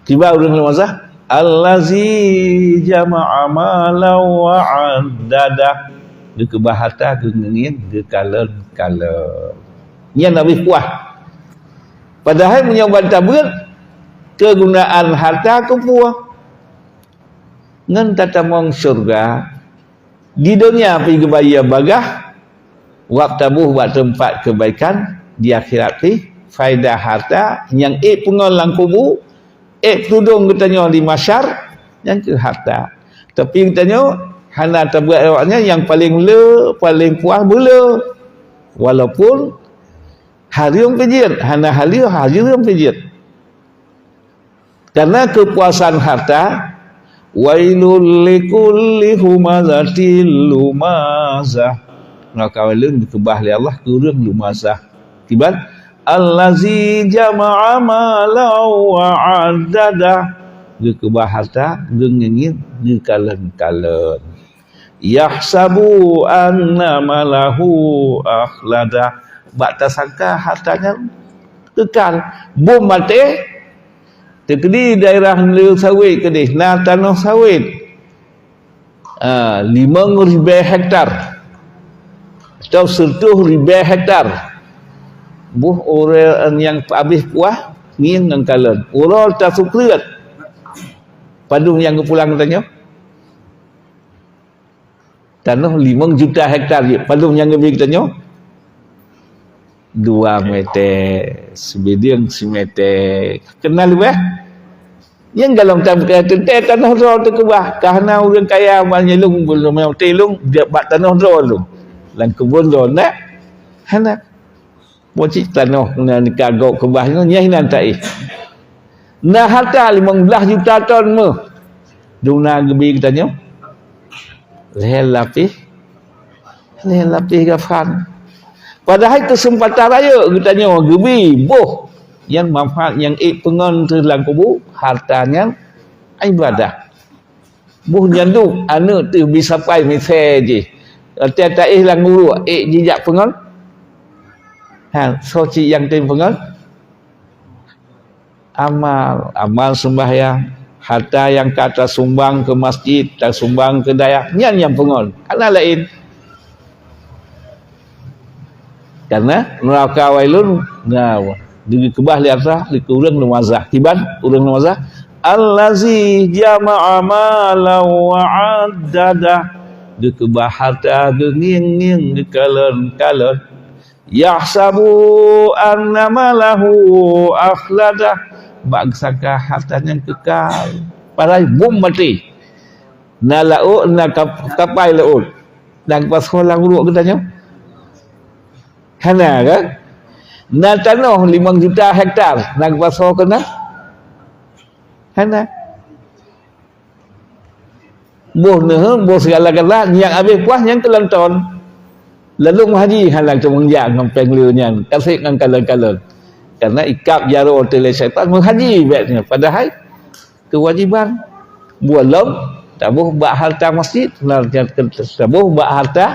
Kiban ureuëng lumazah, "Allazi jama'a malan wa 'addada." Geukeubah harta, geungieng, geukalon-kalon. Nyan habéh puah. Padahai meunyoe ban tabeuet keugunaan harta keu peue? Ngon tatamong syeuruga, di donya pih geubayeue bagaih, wabtaghuu bak teumpat keubaikan, di akhirat pih faedah harta nyang ék peungon lam kubu, ék peutudong geutanyoe di mahsyar, nyan keuh harta. Tapi geutanyoe hana tabeuet awaknyan nyang paleng le, paleng puah beule. Walaupun hareuem pih jeuet, hana haleue, hareuem pih jeuet. Karena keupuasan harta, "Wailul likulli humazatil lumazah." Neuraka wailun dikeubah lé Allah keu ureuëng lumazah. Kiban, "Allazi jama'a malan wa 'addadah." Geukeubah harta, geungieng-ngieng, geukalon-kalon. "Yahsabu anna malahu akhladah." Bak tasangka harta nyan kekal. Bom maté, teukeudi daerah le sawét keudeh, na tanoh sawét, ah, limong ribée hektar atau seureutôh ribée hektar. Boh ureuëng nyang habéh puah, ngieng ngon kalon. Uroe tasukreut, padum nyang geupulang geutanyoe? Tanoh limong juta hektar jih. Padum nyang geubi geutanyoe? Dua meter, sibideung simeter. Keunal leubeh? Nyang golom tam ka teuntée tanoh droe teukeubah. Ka hana ureuëng kaya ban nyang lôn, belom nyang teuh lôn, bak tanoh droe lôn. Lam keubon droe, nak? Hana. Boh cit tanoh na ka gob keubah nyoe, nyan hana taéh. Na harta limong blaih juta ton meuh. Dum na geubi geutanyoe? Lhée lapéh, lhée lapéh gafan. Padahai keuseumpatan rayeuk geutanyoe geubi boh nyang manfaat nyang ék peungon teuh lam kubu, harta nyan ibadah. Boh nyan dum aneuëk teuh bi sapai misée jih. Watée taéh lam uruek, ék jijak peungon? Ha, soe cit nyang tem peungon? Amal, amal seumbahyang, harta nyang ka tasumbang keu masjid, tasumbang keu dayah, nyan nyang peungon. Hana laén. Karena neuraka wailun, na, dikeubah lé Allah keu ureuëng lumazah. Kiban ureuëng lumazah? "Allazi jama'a malan wa 'addadah." Geukeubah harta, geungieng-ngieng, geukalon-kalon. "Yahsabu anna malahu akhladah." Bak geusangka harta nyan kekal. Padahai bom maté. Na laôt, na kap-, kapai laôt. Na geupasoe lam uruek geutanyoe? Hana kan? Na tanoh limong juta hektar, na geupasoe keunan? Hana. Boh neuheun, boh segala-gala, nyang habéh puas nyang keulonton. Lalu meuhaji hana teumeung jak ngon péng lé nyan, tasek ngon kalon-kalon. Karena ikab jaroe teuh lé syaitan meuhaji bèk nyan. Padahai kewajiban. Buet lom, taboh bak harta masjid, taboh bak harta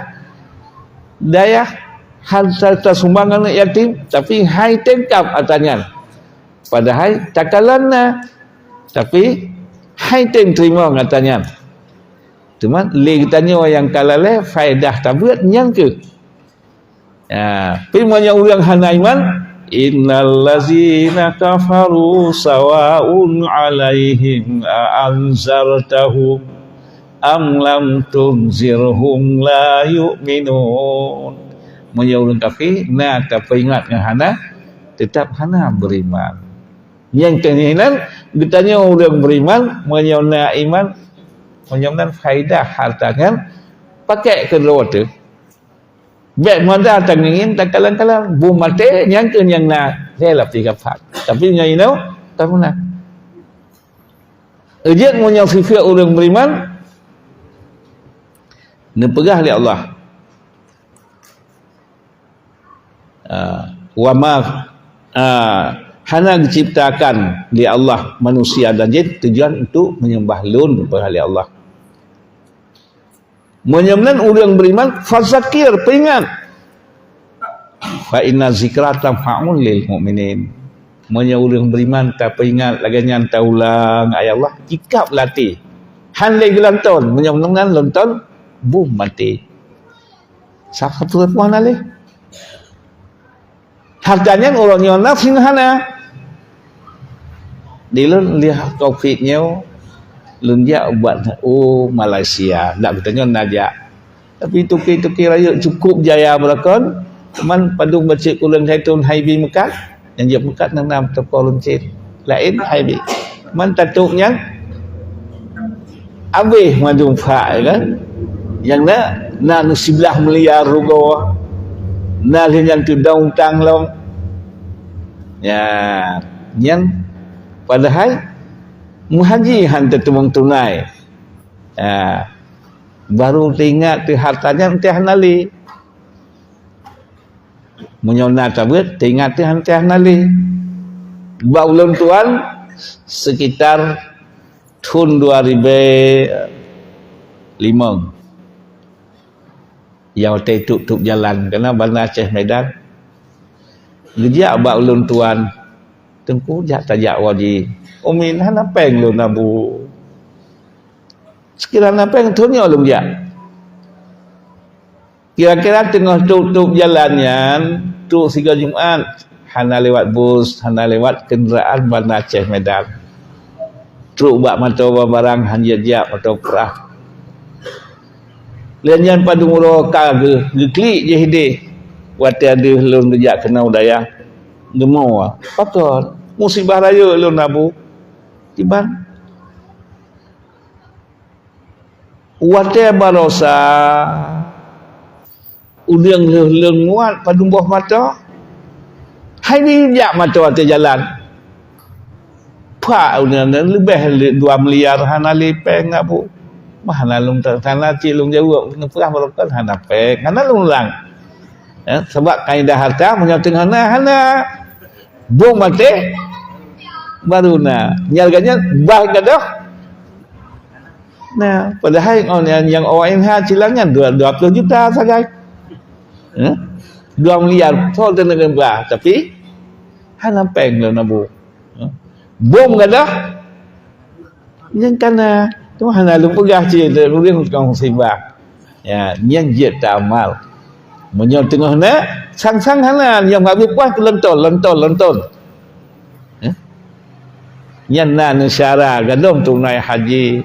dayah, harta tasumang aneuk yatim, tapi hai teuh kab harta nyan. Padahai takalon na, tapi hai teuh teurimong harta nyan. Teuma lé geutanyoe nyang ka lalée faedah tabeuet nyan keuh. Ya, tapi meunyoe ureuëng hana iman, "Innal ladzina kafaru sawaun 'alaihim a anzartahum am lam tunzirhum la yu'minun." Meunyoe ureuëng kafé na tapeuingat ngon hana, teutap hana beriman. Nyang keuh nyan geutanyoe ureuëng beriman, meunyoe na iman, meunyoe nan faedah harta nyan pakai keudroe teuh. Bèk mada tangieng takalon-kalon, bum maté nyang keuh nyang na, lhée lapih kafan. Tapi nyoe inoe ka meunan. Ejeuet meunyoe sifeuet ureuëng beriman, neupeugah lé Allah, ah, "Wa ma, ah, hana geuciptakan lé Allah manusia dan jin tujuan untuk menyembah Lôn," neupeugah lé Allah. Meunyoe meunan ureuëng beriman, fazakir, peuingat. Fa inna zikra tanfa'ul lil mu'minin. Meunyoe ureuëng beriman tapeuingat lagée nyan taulang ayat Allah, jikab lam até. Han lé geulonton, meunyoe meunan lonton, bum maté. Sab satu telepon na lé. Harta nyan uroe nyoe na singoh hana. Di lôn lheueh covid nyoe, lôn jak ubat u Malaysia. Dak geutanyoe na jak. Tapi toke-toke rayeuk cukup jaya beurakon, teuma padub bacut kureueng hai thon hai bi meukat, nyang jeuet meukat na nam toko lôn cit. Laén hai bi. Man tatôk nyan habéh mandum phak, ya kan? Nyang na, na siblaih miliar rugoe, na lheueh nyan teudong utang lom. Ya, nyan padahai meuhaji han teuteumong tunai. Ya, baru teuingat teuh harta nyan teuh hana lé. Meunyoe na tabeuet, teuingat teuh han teuh hana lé. Bak ulôn tuan, sekitar thon dua ribèe limong. Nyang watèe tôp-tôp jalan, keunan Banda Aceh Medan. Geujak bak ulôn tuan, "Teungku, jak tajak woe ji." "Umi, hana péng lôn, Abu." "Seukira hana péng, thon nyoe lôn jak." Kira-kira teungoh tôp-tôp jalan nyan, trôk sigoe Jumat, hana lewat bus, hana lewat keundaraan Banda Aceh Medan. Trôk bak moto barang han jeuet jak, moto peurah. Lheueh nyan padum uroe ka geu-, geuklik jih idéh. Watèe deuh lôn geujak keunoe u dayah, geumoe, pakon, musibah rayeuk lôn, Abu. Kiban? Watèe barosa, ureueng lheueh-lheueh muat padum boh mata. Hai nyan jak mata ateueh jalan. Phak ureueng nyan leubeh le-, dua miliar hana lé péng, Abu. Bah hana lôn ta-, hana cit lôn jaweueb, neupeugah barokon hana péng, hana lôn ulang. Eh, sabab kaidah harta meunyoe teungoh na, hana. Bom maté, baru na. Nyang gata nyan bah gadôh. Nah, padahai ngon nyang, nyang O M H silang nyan dua, dua puluh juta sagai. Eh? Dua miliar, soe teuneuk bah, tapi hana péng lôn, Abu. Eh? Bom gadôh, nyang kana, tu hana lôn peugah cit, ureueng tukang musibah. Ya, nyan jeuet taamal. Meunyoe teungoh na, sang-sang hana, nyang habéh puas keu lonton, lonton, lonton. Eh? Nyan na neusyara gadôh tunai haji.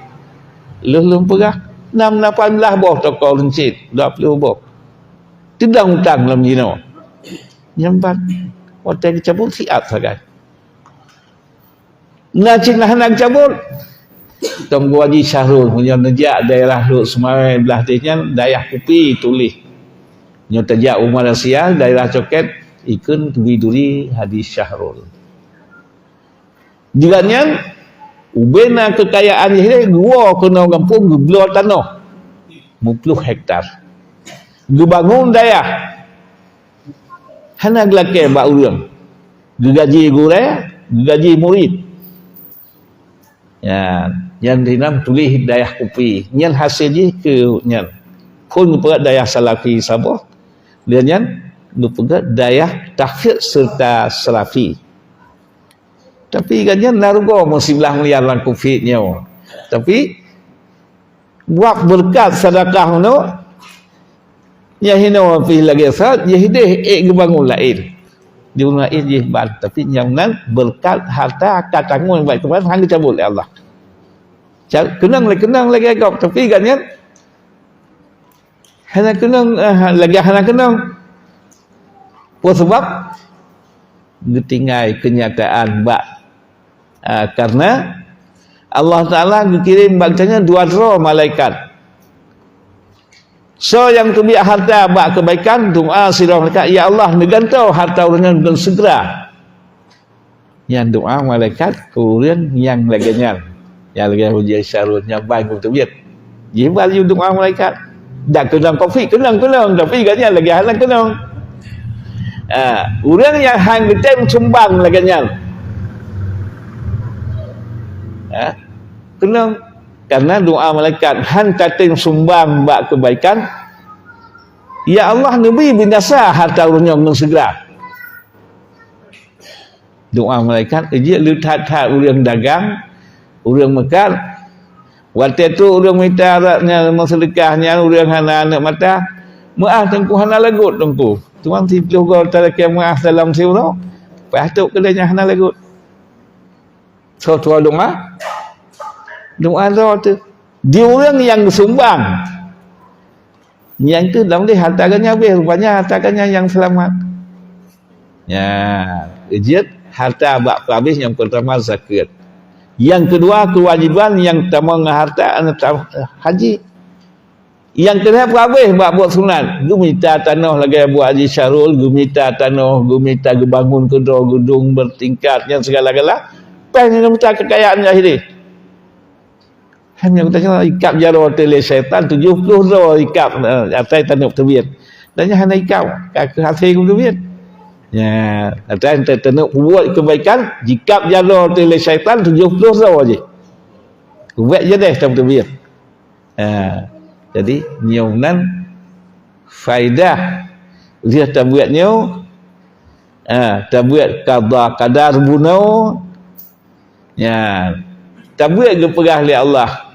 Lheueh lôn peugah, nam lapan blaih boh toko leuncit, dua puluh boh. Teudong utang lom jinoe. Nyan ban, watèe geucabut siat sagai. Na cit na hana geucabut. Teungku Haji Syahrul, meunyoe neujak daerah Lhokseumawe blah deh nyan, dayah kupi tuléh. Nyoe tajak u Malaysia, daerah Coket, ikheun duri-duri Haji Syahrul. Di gobnyan, ubena keukayaan jih lé, geuwoe keunoe gampông geubloe tanoh meuplôh hektar. Geubangon dayah. Hana geulakée bak ureuëng. Geugaji gurée, geugaji murit. Nyan, nyan dinam tuléh dayah kupi. Nyan hasé jih keu nyan. Phon geupeugah dayah Salafi saboh. Lheueh nyan geupeugah dayah tahfiz serta Salafi. Tapi gobnyan na rugoe meusiblah miliar lam Covid nyoe. Tapi buat beureukat seudekah nyoe, nyang hinoe pih lagée sat, jih deh ék geubangon laén. Di ureuëng laén jih ban, tapi nyang nan beureukat harta ka tanggong bak Tuhan hana geucabut lé Allah. Ca-, keunong lé keunong lagée gob, tapi gobnyan hana keunong, eh, lagée hana keunong. Peue sabab? Geutinggai keunyataan bak, ah, karena Allah Taala geukirém bak geutanyoe dua droe malaikat. Soe nyang teubiet harta bak keubaikan, doa sidroe malaikat, "Ya Allah, neugantoe harta ureuëng nyan dan segera." Nyan doa malaikat keu ureuëng nyang lagée nyan. Nyang lagée Haji Syahrul nyan ban geuteubiet. Jih ban laju doa malaikat. Dak keunong Covid, keunong-keunong, tapi gobnyan lagée hana keunong. Ha, ureuëng nyang han geutem sumbang lagée nyan. Ha, keunong. Karena doa malaikat han tatem sumbang bak keubaikan, "Ya Allah, neubri binasa harta ureuëng nyoe ngon segera." Doa malaikat, jeuet le that-that ureuëng dagang, ureuëng meukat. Watée tu ureuëng mita rak nyan meuseudeukah nyan ureuëng hana aneuk mata, "Meuáh Teungku, hana lagot Teungku. Tuan siplôh goe talakée meuáh salam siuroe." Paih tok keudeh nyan hana lagot. Soe tuan doa? Doa droe teuh. Di ureuëng nyang geusumbang. Nyang keu lam deh harta geuh nyan habéh, rupanya harta geuh nyan nyang seulamat. Nya, jeuet harta bak peuhabéh nyang peurtama zakeuet. Nyang keudua keuwajiban nyang tamong ngon harta adalah haji. Nyang keulhèe peuhabéh bak buet sunat, geumita tanoh lagèe buet Haji Syahrul, geumita tanoh, geumita geubangun keudroe geudong beutingkat nyang sigala-gala, péng nyang geumita keukayaan zahiri. Hana geutanyoe ikab jaroe teuh lé syaitan, tujoh ploh droe ikab, eh, asai taneuk teubiet. Dan nyan hana ikab, ka keuh hasé geuteubiet. Nya, asai taneuk peubuet keubaikan, jikab jaroe teuh lé syaitan tujoh ploh droe jih. Ubak jadeh tam teubiet. Ha, jadi nyoe nan faedah lheueh tabeuet nyoe, ha, tabeuet qada qadar bunoe, nyan tabeuet geupeugah lé Allah,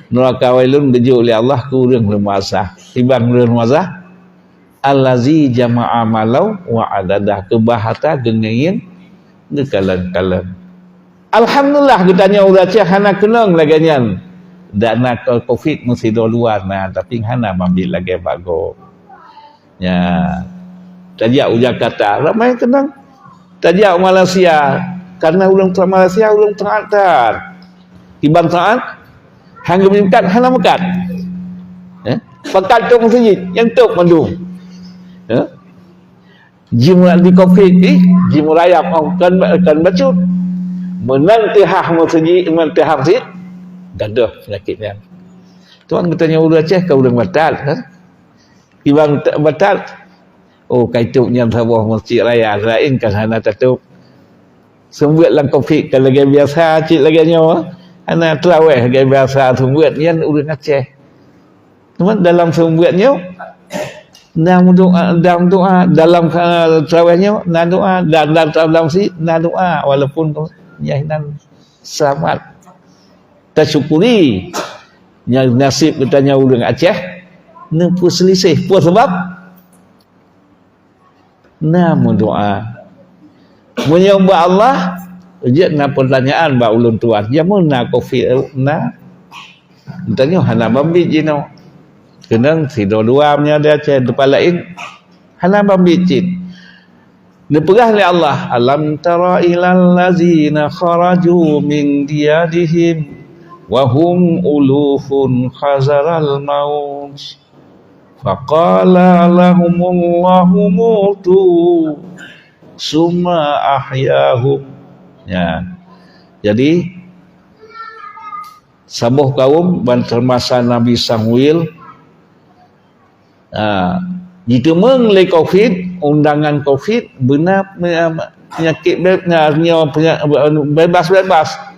"Nuraka wailun geujok lé Allah keu ureuëng leumasa." Kiban ureuëng leumasa, "Allazi jama'a malau wa adada," keubah harta geungieng geukalon-kalon. Alhamdulillah, geutanyoe ureuëng Aceh hana keunong lagèe nyan. Dak na covid meusidroe luwa na, tapi hana mambit lagèe bak gob. Nya, tajak u Jakarta, ramai keunong. Tajak u Malaysia, karena ureuëng Malaysia ureuëng taat that. Kiban taat, hana geumeukat, hana meukat. Eh? Pakat tok meuseujid, nyang tok mandum. Eh? Jimeurayap di covid jih, jimeurayap kon, kon bacut. Meunan teuhah meuseujid, meunan teuhah meuseujid, gadoh peunyakét nyan. Tuan geutanyoe ureuëng Aceh ka ureuëng batat, kan? Kiban batat, oh, ka itôp nyan saboh meuseujid raya, laén kan hana tatôp. Seumeubeuet lam covid ka lagèe biasa cit lagèe nyoe, hana teurawèh lagèe biasa seumeubeuet nyan ureuëng Aceh. Teuma dalam seumeubeuet nyoe na meudoa, na meudoa, dalam, eh, teurawèh nyoe na doa, dan dalam, dalam si na doa, walaupun nyan nan seulamat. Tasyukuri nyang naseb geutanyoe ureuëng Aceh neupeuseulisieh. Peue sabab? Na meudoa. Meunyoe bak Allah, jeuet na peutanyaan bak ulôn tuan, jameun na covid na? Geutanyoe hana mambit jinoe. Keunong sidroe dua meunyoe di Aceh, teumpat laén hana mambit cit. Neupeugah lé Allah, "Alam tara ilal lazina kharaju min diyarihim wa hum ulufun hazaral maut. Faqala lahumullahu mutu summa ahyahum. Ya. Jadi, saboh kaum ban masa Nabi Samuel, ah, jiteumeung lé covid, undangan covid, beuna pe-, penyakit be-, na, nyoe penya-, bebas-bebas.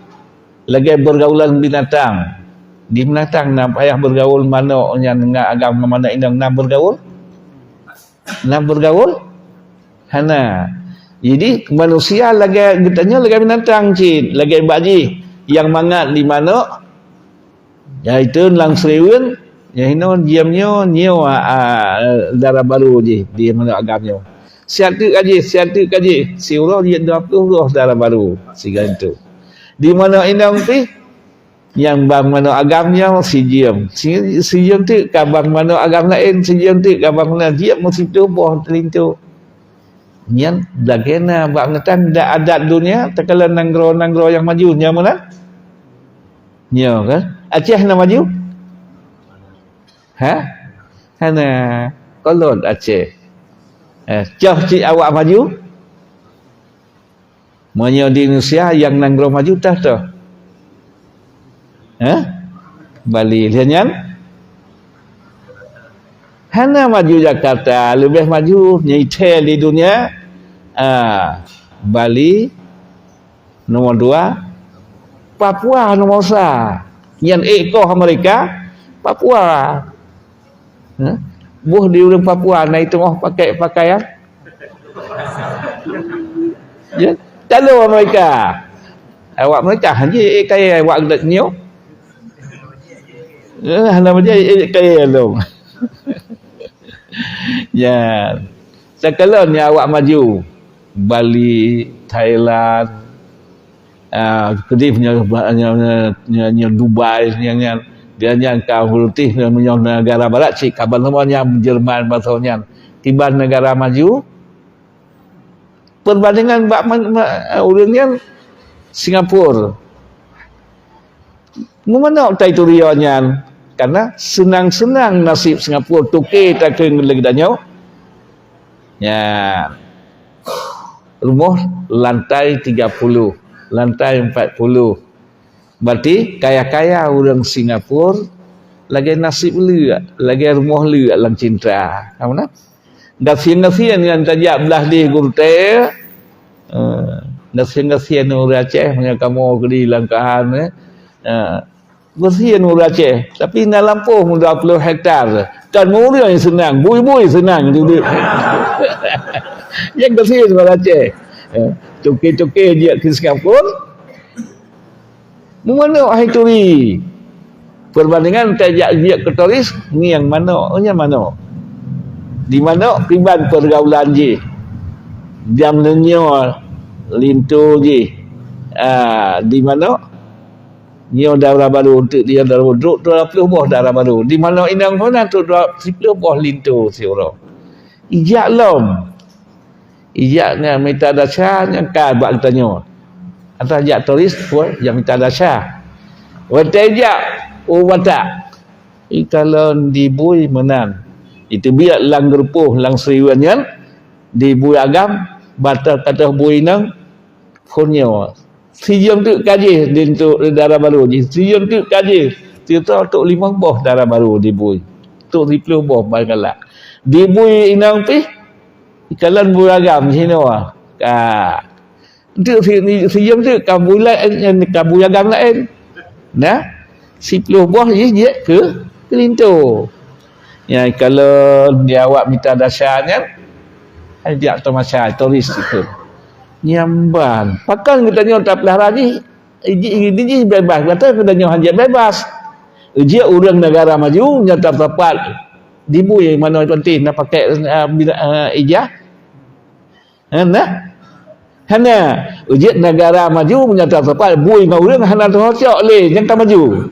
Lagèe beurgaulan binatang. Di binatang na payah beurgaul manok nyan ngon agam ngon manok inong na beurgaul? Na beurgaul? Hana. Jadi, manusia lagèe geutanyoe lagèe binatang cit, lagèe bak jih nyang mangat di manok, yaitu lam sireuen, nyang hinoe jiem nyoe, nyoe, a, dara barô jih di manok agam nyoe. Siat teuk ka jih, siat teuk ka jih, siuroe jeuet dua ploh uroe dara barô sigoe teuk. Di manok inong pih, nyang ban manok agam nyoe sijiem. Si-, sijiem teuk ka ban manok agam laén, sijiem teuk ka ban manok jiem meusiplôh boh linto. Nyan lagèe na bak meunan dak adat donya takalon nanggroe-nanggroe nyang maju nyan meunan. Nyoe kan? Aceh na maju? Ha? Hana. Kolot Aceh. Eh, cah cit awak maju? Meunyoe di Indonesia nyang nanggroe maju tah toh? Hah? Bali. Lheueh nyan? Hana maju Jakarta, leubeh maju nyoe ithèe di donya. Ah, Bali nomor dua, Papua nomor sa. Nyan ék koh Amerika, Papua. Hah? Boh di ureueng Papua na i teungoh pakai pakaian. Ya, lalu Amerika. Awak Amerika hana ji kaya awak geudak nyoe. Eh, hana ji kaya lom. Ya. Takalon ni awak maju. Bali, Thailand, ah, keudeh nyoe, nyoe, nyoe, nyoe Dubai, nyan, nyan. Dia nyan ka reuteh meunyoe negara barat cit, kaban lom nyan Jerman, bangsa nyan. Kiban negara maju, perbandingan bak man-, ma-, ureueng nyan Singapura. Meumanok tai turi awak nyan, karena seunang-seunang nasib Singapura, toke takheun lé geutanyoe. Nyan. Rumoh lantai tiga puluh, lantai empat puluh. Berarti kaya-kaya ureueng Singapura lagèe nasib leuek, lagèe rumoh leuek lam cintra. Ka meunan? Gasien-gasien nyan tajak blah deh gurtée. Eh, gasien-gasien ureueng Aceh meunyoe kamoe keudeh langkahan, eh. Eh, gasien ureueng Aceh, tapi na lampôh dua puluh hektar. Kan ureueng seunang, bui-bui seunang tu deh. Nyang gasien ureueng Aceh. Eh, toke-toke jeuet keu Singapura. Meumanok hai turi. Perbandingan tajak jeuet keu turis ngieng manok, nyan manok. Di manok kiban pergaulan jih. Jam nyoe linto jih. Ah, di manok nyoe dara barô, untuk dia dara barô, dua puluh boh dara barô. Di manok inong pun untuk dua puluh boh linto siuroe. Ijak lom. Ijak nyan mita dasa nyang ka bak geutanyoe. Atawa jak turis pun jak mita dasa. Watèe jak u Batak, ikalon dibui meunan. Iteubiet lam geurupoh lam sireuen nyan, dibui agam, bak ateueh bui inong, phôn nyoe. Sijeuem teuk ka jih di untuk dara barô jih. Sijeuem teuk ka jih. Sitoe trok limong boh dara barô dibui. Trok siplôh boh bak galak. Dibui inong pih, ikalon bui agam sinoe. Ka. Untuk si, sijeuem teuk ka bui laén, ka bui agam laén. Nah, siplôh boh jih jeuet keu, keu linto. Nyan ikalon di awak mita dasa nyan, hai jak tamasa, turis itu. Nyan ban. Pakon geutanyoe tapeulara jih, jih, jih bebas, gata geutanyoe hana bebas. Jih ureueng negara maju, nyan tasapat dibui manoe putih na pakai, ah, bila, ah, ijah. Hana? Hana. Jih negara maju, nyan tasapat bui ngon ureueng hana teuhocok lé, nyan ka maju.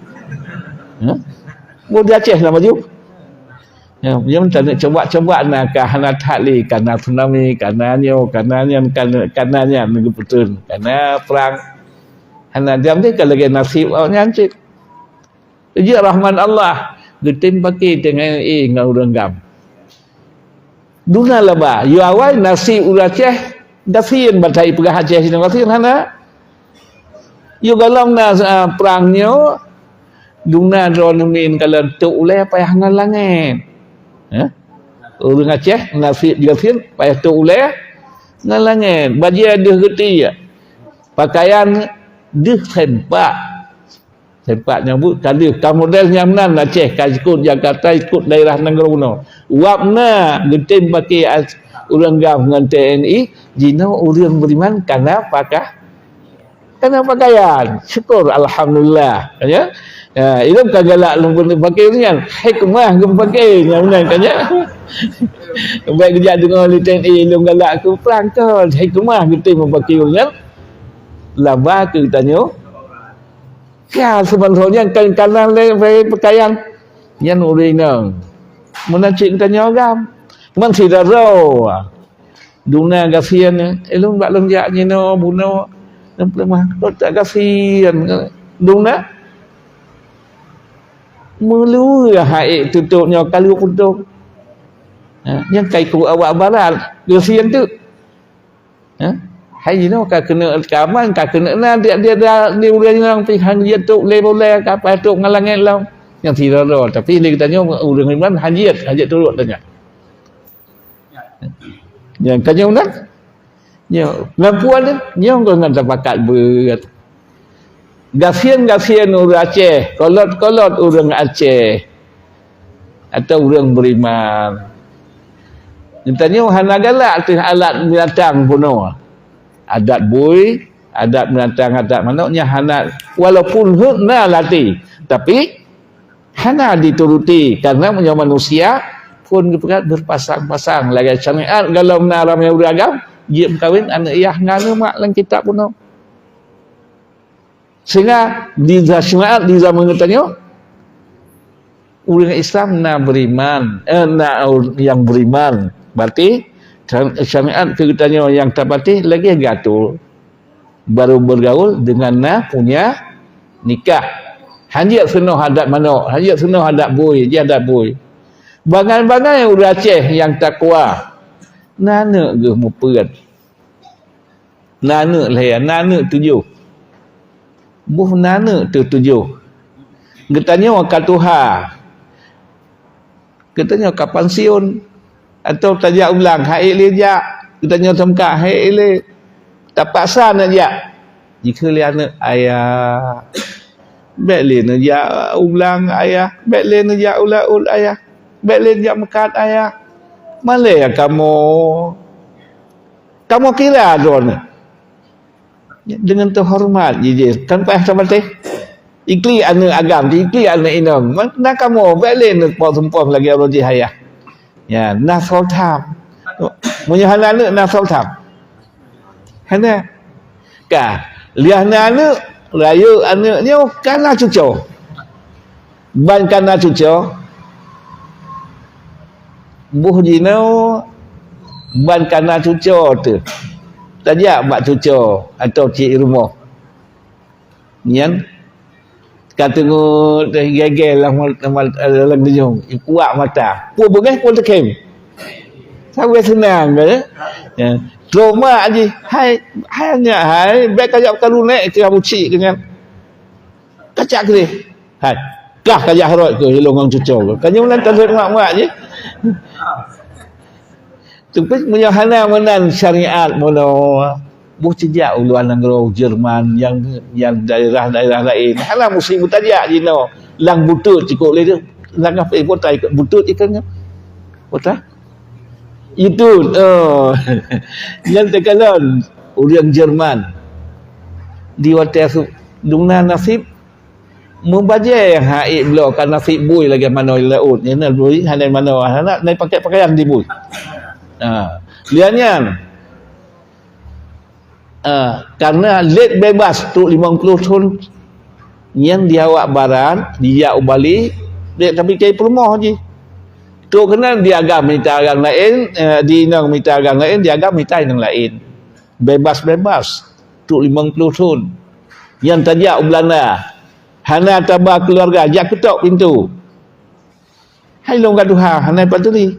Ha? Bui di Aceh na maju. Ya, nyang teuneuk coba-coba na ka hana that lé, kana tsunami, kana nyoe, kana nyan, kana, kana nyan geupeuteun, kana prang. Hana jam deh ka lagèe nasib awak nyan cit. Jeuet rahmat Allah, geutem paké teungoh éh ngon ureuëng GAM. Duna laba, yue awai naseb ureuëng Aceh gasien, bantai peugah Aceh sinoe gasien hana. Yue golom na, ah, prang nyoe, duna droeneuh min kalon tok ulée payah ngon langét. Hah? Ureuëng Aceh naseb gasien payah tok ulée ngon langét. Bajée deuh geuti, pakaian deuh sempak. Sempak nyang buet ka deuh, ka model nyang nan Aceh, ka jikot Jakarta, jikot daerah nanggroe bunoe. Wab na geutem paké as-, ureuëng GAM ngon T N I, jinoe ureuëng beriman kana pakah, kana pakaian. Syukur, alhamdulillah. Ya. Ya, ilôn ka galak lôn paké nyan. Hikmah geupaké nyang nan kan ya. Baik geujak deungoe lé T N I lôn galak keu prang kon. Hikmah geutem paké nyan. Laba keu tanyoe. Ka seubantong nyan kan kanan lé pakaian. Nyan ureuëng inong. Meunan cit geutanyoe GAM. Man sidroe. Duna gasien, eh, lôn bak lôn jak jinoe bunoe. Lôn peuleumah. Rot tak gasien. Duna. Meuluwa hai tutok nyoe kalu putok. Ha, nyang kai ku awak barat. Gasien tu. Ha? Hai jinoe ka keuneuk kaman, ka keuneuk na dia, dia, dia, dia ureuëng nyang pih han jeuet tok lé boleh, ka paih tok ngon langét lom. Nyang sidroe, tapi lé geutanyoe ureuëng iman han jeuet, han jeuet turot tanyoe. Nyang ka nyoe na. Nyoe, lampu ada, nyoe ngon tapakat beuet. Gasien-gasien ureuëng Aceh, kolot-kolot ureuëng Aceh, atau ureuëng beriman. Geutanyoe hana galak teuh alat binatang bunoe. Adat bui, adat binatang, adat manok nyan hana, walaupun heuet na latih, tapi hana dituruti, karena meunyoe manusia phon geupeugah berpasang-pasang. Lagée syariat golom na ramé ureuëng agam, jeuet meukawen aneuëk yah ngon aneuëk mak lam kitab bunoe. Sehingga di za-, syariat di zaman geutanyoe, ureuëng Islam na beriman, eh, na nyang beriman. Berarti syariat keu geutanyoe nyang tapatéh lagée gatul. Baru bergaul dengan na punya nikah. Han jeuet seunoh adat manok, han jeuet seunoh adat bui, jih adat bui. Bangai-bangai ureuëng Aceh nyang takwa, na aneuëk geuh mupeue. Na aneuëk lhée, na aneuëk tujoh. Boh na aneuëk teuh tujoh. Geutanyoe ka tuha. Geutanyoe ka pensiun. Atau tajak u blang, han ék lé jak. Geutanyoe teumeukat, han ék lé. Tapaksa neujak. Jikheun lé aneuëk, "Ayah, bék lé neujak u blang, Ayah. Bék lé neujak u laôt, Ayah. Bék lé neujak meukat, Ayah. Malée kamoe." Kamoe kira droeneuh. Deungon teuhoreumat jih, jih. Kan payah tapatéh. Iklik aneuëk agam, iklik aneuëk inong. Na kamoe, bék lé neupoh sumpah lagée uroe jih ayah. Ya, na soe tham. Meunyoe hana aneuëk, na soe tham. Hana. Ka, lheueh na aneuëk, rayeuk aneuëk nyoe ka na cucoe. Ban ka na cucoe, boh jinoe ban ka na cucoe teuh, tajak bak cucoe atau cit rumoh. Nyan ka teungeut gèe-gèe lam, lam, lam, lam geunyong, ikuak mata. Peue beungèh peue teukem. Sabe seunang, ya. Ya. Trok mak jih, "Hai, hai nyak, hai, bèk kajak karu nèk keu Abu Cik keu nyan." Kacak keudeh. Hai. Kah kajak harot keu ilong ngon cucoe. Ka nyoe nan teuhot mak-mak jih. Tapi meunyoe hana meunan syariat meunoe, boh tijak u luwa nanggroe Jerman nyang, nyang daerah-daerah laén. Hana musim tajak jinoe. Lam butôt cikok lé tu. Langkah pih butôt ikot butôt ikan nyan. Butôt. Itu, oh. Nyang teukalon ureueng Jerman. Di watèe su-, dum na nasib meubajèe han ék bloe ka nasib bui lagèe manoe laôt. Nyan na bui, hana manoe, hana, na pakèk pakaian di bui. Ha. Lian nyan, ah, karena lét bebas trok limong ploh thon, nyan di awak barat, dijak u Bali, bèk tapike peurumoh jih. Trok keunan di agam mita agam laén, eh, di inong mita agam laén, di agam mita inong laén. Bebas-bebas, trok limong ploh thon. Nyan tajak u Belanda. Hana taba keuluwarga, jak keutok pintoe. Hai lôn ka tuha, hana paturi.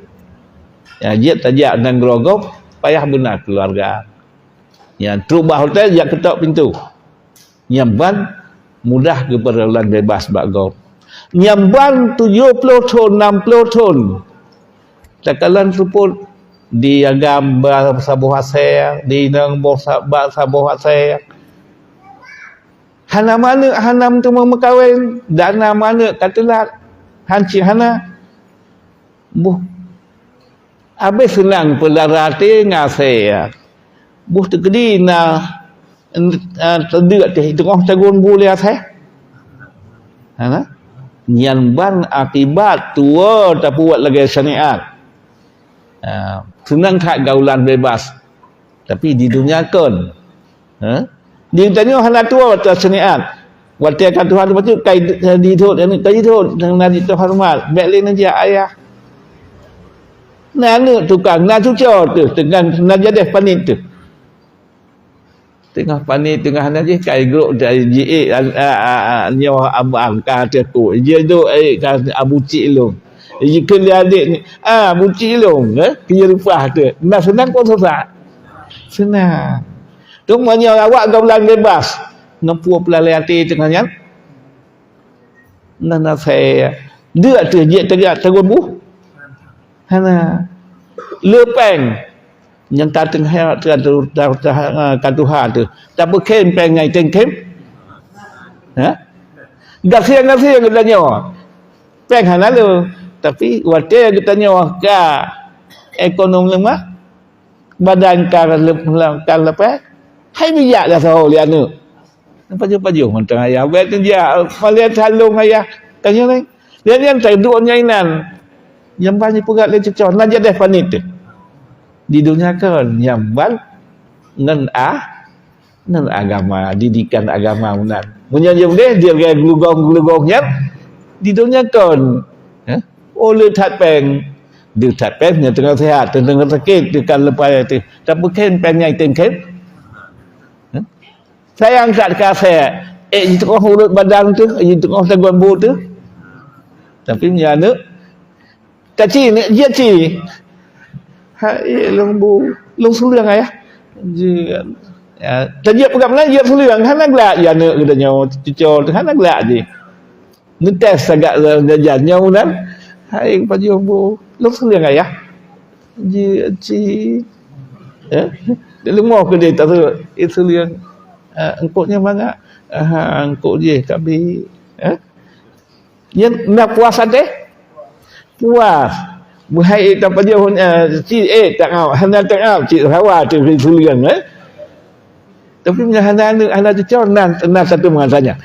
Ya, jeuet tajak nanggroe gob, payah beuna keuluwarga. Ya, trok bak hotel, jak keutok pintoe. Nyan ban mudah geupeureulan beubaih bak gob. Nyan ban tujoh ploh thon, nam ploh thon. Takalon seupôt di agam ba saboh asèe, di inong boh sa-, ba saboh asèe. Hana manök, hana meuteumé meukawen, dana manök ka teulat. Hanci hana. Boh. Abéh seunang peulara até ngon asèe. Boh teukeudi na, eh, teudeuk teuh teungoh tagun bu lé asèe. Hana? Nyan ban akibat tuwoe tapubuet lagèe syariat. Ah, seunang that gaulan beubaih. Tapi di dunia kon. Ha? Di tanyoe hana tuwoe tasyariat. Watèe ka tuha teuh bacut, kai di-, didhôt, kai didhôt, na jiteuhoreumat. Bèk lé neujak ayah. Na aneuk tukang, na cuco teuh, teungoh na jadèh panet teuh. Teungoh panet, teungoh na jih, kai grok, jiék, a, a, a, a, nyoe abang ka teuh ku. Jiduek, eh, ka abu cik lôn. Jikheun lé adék ni, "Ah, abu cik lôn, eh, keu reupah teuh." Na seunang kon susah? Seunang. Teuma nyoe awak gaulan beubaih, ngon peue peulalai até teungoh nyan? Nan asèe. Deuk teuh jeuet teuga teunggu buh? Hana. Le péng. Nyang ka teungoh, ka, ka, ka tuha teuh. Tapeukhem péng nyan teuh khem? Ha? Gasien-gasien geutanyoe. Péng hana le. Tapi watèe geutanyoe ka ekonomi leumah, badan ka lep-, ka leupah, hai bijak dah saho lé aneuk. Pajoh-pajoh mantong ayah. Bèk neujak, paléng salông ayah. Ka nyan, eh. Lé nyan tai duek nyan inan. Nyang ban jipeugah lé cuco, na jadèh panet teuh. Di dunia kon, nyang ban ngon a-, ngon agama, didikan agama meunan. Meunyoe jeuem deh, dia lagèe geulugong-geulugong nyan, di dunia kon. Eh? Oh, le that péng. Di that péng, nyan teungoh seuhat, teungoh sakét, teungoh leupah teuh. Tapi khem péng nyan teuh khem. Eh? Sayang that keu asèe, eh, jiteungoh ureueng badan teuh, jiteungoh sagon bu teuh. Tapi meunyoe aneuk, taci, neuk jieb ci. Hai, eh, lôn bu, lôn seuleueng ayah. Jieb. Ya, tajieb peugah meunan, jieb seuleueng, hana glak, ya, aneuk geutanyoe, cuco teuh, hana glak jih. Neutes sagak jajan nyoe nan. Hai pajoh bu, lôn seuleueng ayah. Ji, ji. Eh? Leumoh keudeh taseuleueng. Eh, eungkôt nyan mangat. Ah, eungkôt jih kabi. Eh? Nyan na puas até? Puas. Buhai tapajoh, eh, cit, eh, tak ngau. Hana tak ngau, cit rawa tu seuleueng, eh? Tapi meunyoe hana aneuk, hana cuco, nan, nan satu meuasanya.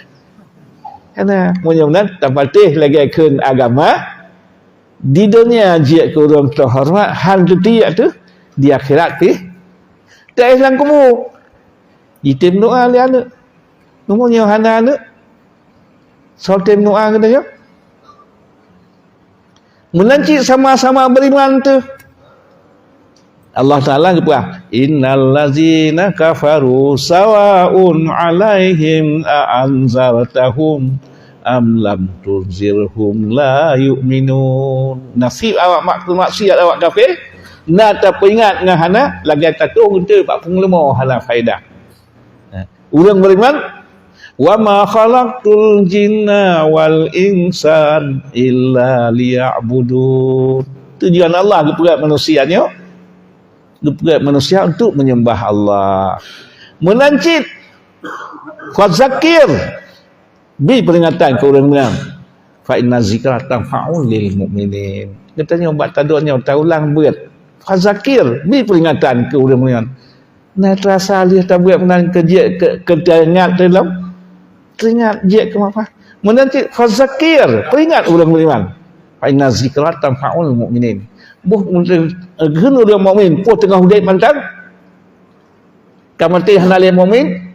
Hana, meunyoe nan tapatéh lagèe kheun agama, di donya jeuet keu ureueng teuhoreumat, han teutiek teuh, di akhirat pih taéh lam kubu. Jitem doa lé aneuk. Meunyoe hana aneuk, soe tem doa geutanyoe? Meunan cit sama-sama beriman teuh. Allah Taala geupeugah, "Innal ladzina kafaru sawaun 'alaihim a anzartahum am lam tunzirhum la yu'minun." Nasib awak mak-, maksiat, awak kafé, na tapeuingat ngon hana, lagèe tatoh geunteuk bak peungeuleumô, hana faedah. Ureueng beriman, "Wa ma khalaqtul jinna wal insan illa liya'budun." Tujuan Allah geupeugèt manusia nyoe, geupeugèt manusia untuk menyembah Allah. Meunan cit, fazakir, bi peringatan keu ureueng meunan. Fa inna zikra tanfa'ul lil mu'minin. Geutanyoe bak taduek nyoe taulang beuet. Fazakir, bi peringatan keu ureueng meunan. Na teurasa lheueh tabeuet meunan keu jeuet keu, keu teuingat teuh lom. Teuingat jeuet keu mapa? Meunan cit fazakir, peuingat ureueng beriman. Fa inna zikra tanfa'ul mu'minin. Boh ureueng, ureueng mukmin, boh teungoh udeb mantong. Ka maté hana lé mukmin.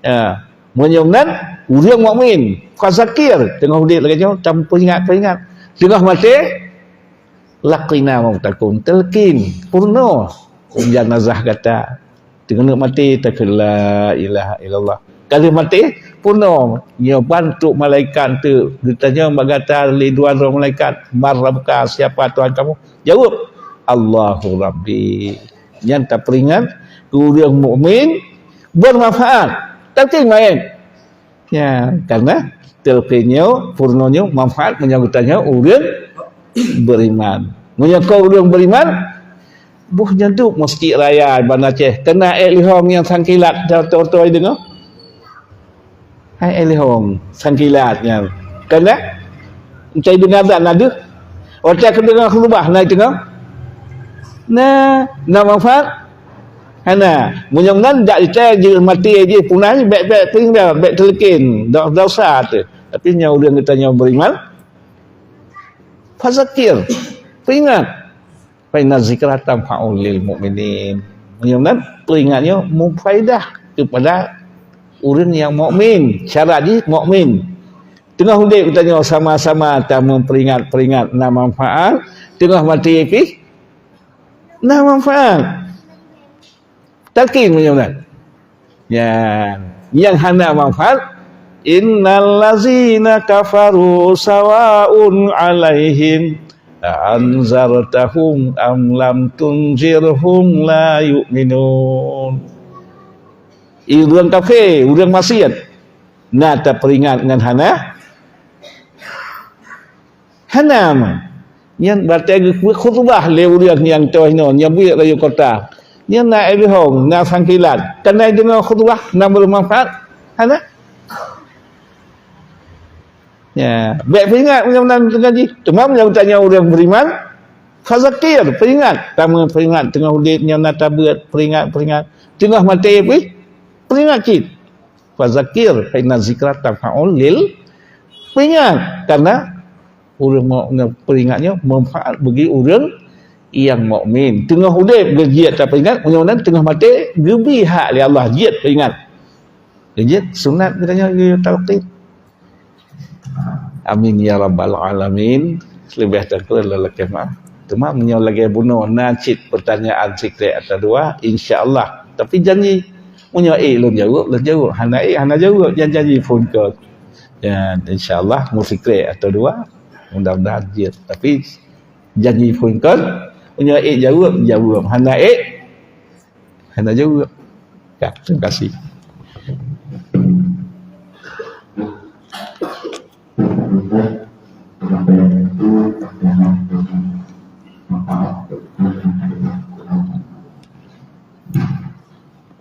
Ya. Meunyoe nan ureueng mukmin, fazakir, teungoh udeb lagèe nyoe, tampeuingat-peuingat. Teungoh maté, laqina mautakum, talqin, peurunoe janazah gata. Teungoh maté, takheun la ilaha illallah. Ka lheueh maté, peurunoe. Nyoe ban trok malaikat teuk, geutanyoe bak gata lé dua droe malaikat, "Man rabbuka, siapa Tuhan kamu?" Jaweueb, "Allahu Rabbi." Nyan tapeuringat keu ureuëng mukmin, bermanfaat. Talqin maén. Ya, karena talqin nyoe, peurunoe nyoe manfaat meunyoe geutanyoe ureuëng beriman. Meunyoe kon ureuëng beriman, boh nyan duek masjid raya Banda Aceh, keunan ék lihong nyang sangkilat, teu-teu deungoe. Hai ék lihong sangkilat nyan. Keunan, entah deungoe azan na deuh. Watée keudeungoe khutbah na teungoh. Nah, na manfaat? Hana. Meunyoe nan jak icai jeuet maté jih punai, bék-bék peuingat, bék talqin, do-, dosa teuh. Tapi nyoe ureuëng geutanyoe beriman, fazakir, peuingat. Fa inna zikra tanfa'ul lil mukminin. Meunyoe nan peuingat nyoe mufaedah kepada ureuëng nyang mukmin, syarat jih mukmin. Teungoh udeb geutanyoe sama-sama tameupeuingat-peuingat na manfaat, teungoh maté pih na manfaat. Talqin meunyoe nan. Nyan, nyang hana manfaat, "Innal ladzina kafaru sawaun 'alaihim a anzartahum am lam tunzirhum la yu'minun." Ureuëng kafé, ureuëng maksiat, na tapeuingat ngon hana? Hana mah. Nyan berarti geupeue khutbah lé ureuëng nyang toh inoe, nyang buet rayeuk kota. Nyan na ék lihong, na sangkilat. Keunan deungoe khutbah, na bermanfaat? Hana? Ya, bék peuingat meunyoe nan teungoh jih. Teuma meunyoe tanyoe ureuëng beriman, fazakir, peuingat. Tameupeuingat teungoh udeb nyoe na tabeuet, peuingat-peuingat. Teungoh maté pih, peuingat cit. Fazakir fa inna zikra tanfa'ul lil, peuingat, karena ureuëng mau-, peuingat nyoe manfaat bagi ureuëng nyang mukmin. Teungoh udeb geujeuet tapeuingat, meunyoe nan teungoh maté geubi hak lé Allah jeuet peuingat. Jeuet sunat geutanyoe geutalqin. Amin ya rabbal alamin. Leubeh takue lôn lakée maaf. Teuma meunyoe lagée bunoe na cit pertanyaan sikrek atau dua, insya Allah. Tapi janji, meunyoe ék lôn jaweueb, lôn jaweueb. Hana ék, hana jaweueb. Janji phon kon. Ya, insya Allah meusikrek atau dua, mudah-mudahan jeuet. Tapi janji phon kon, meunyoe ék jaweueb, jaweueb. Hana ék, hana jaweueb. Ya, terima kasih.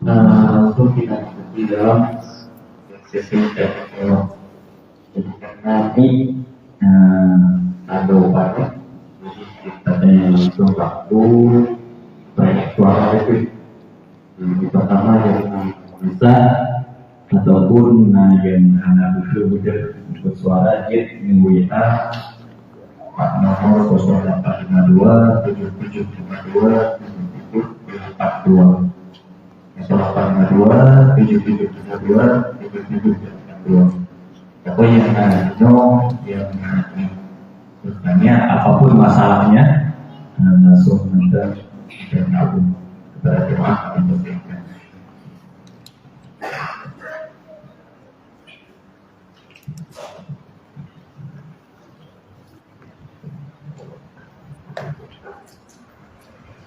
Nah, untuk kita ikuti dalam sesi teknik. Jadi, karena ini, eh, ada upacara, jadi kita tanya langsung waktu banyak suara itu. Jadi, pertama yang bisa ataupun, eh, yang hana betul-betul bersuara, dia W A empat nomor kosong delapan lima dua tujuh tujuh lima dua tujuh tujuh empat dua. Kosong delapan lima dua tujuh tujuh lima dua tujuh tujuh empat dua. Siapa yang hana inoe, yang hana bertanya, apapun masalahnya, eh, langsung minta bergabung kepada jemaah yang bersedia.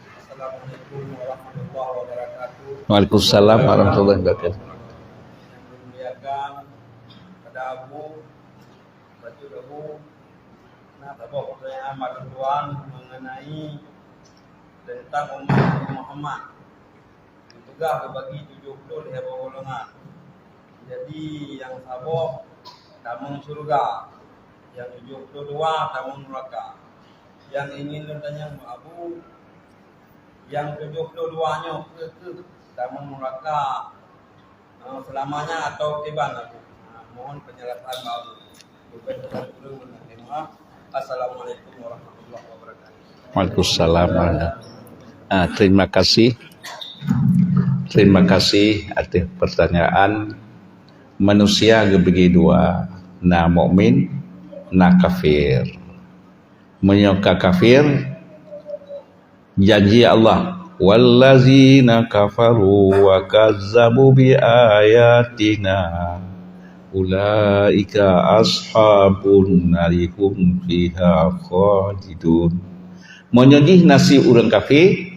Assalamualaikum warahmatullahi wabarakatuh. Waalaikumsalam warahmatullahi wabarakatuh. Yang dimuliakan pada Abu, Bacut Abu, nah, saboh pertanyaan bak Tuan mengenai tentang umat Nabi Muhammad. Geupeugah geubagi tujoh ploh lhée boh golongan. Jadi, nyang saboh tamong syeuruga, nyang tujoh ploh dua tamong nuraka. Nyang ingin lôn tanyong bak Abu, nyang tujoh ploh dua nyoe peu kheueh tamong nuraka, eh, seulamanya atau kiban, Abu? Nah, mohon penjelasan bak Abu. Assalamualaikum warahmatullahi wabarakatuh. Waalaikumsalam warahmatullahi. Ah, terima kasih. Terima kasih atas pertanyaan. Manusia geubagi dua, na mukmin, na kafir. Meunyoe ka kafir, janji Allah, Wallazina kafaru wa kazzabu bi ayatina ulaika ashabun nari hum fiha khalidun. Meunyoe jih nasib ureuëng kafé,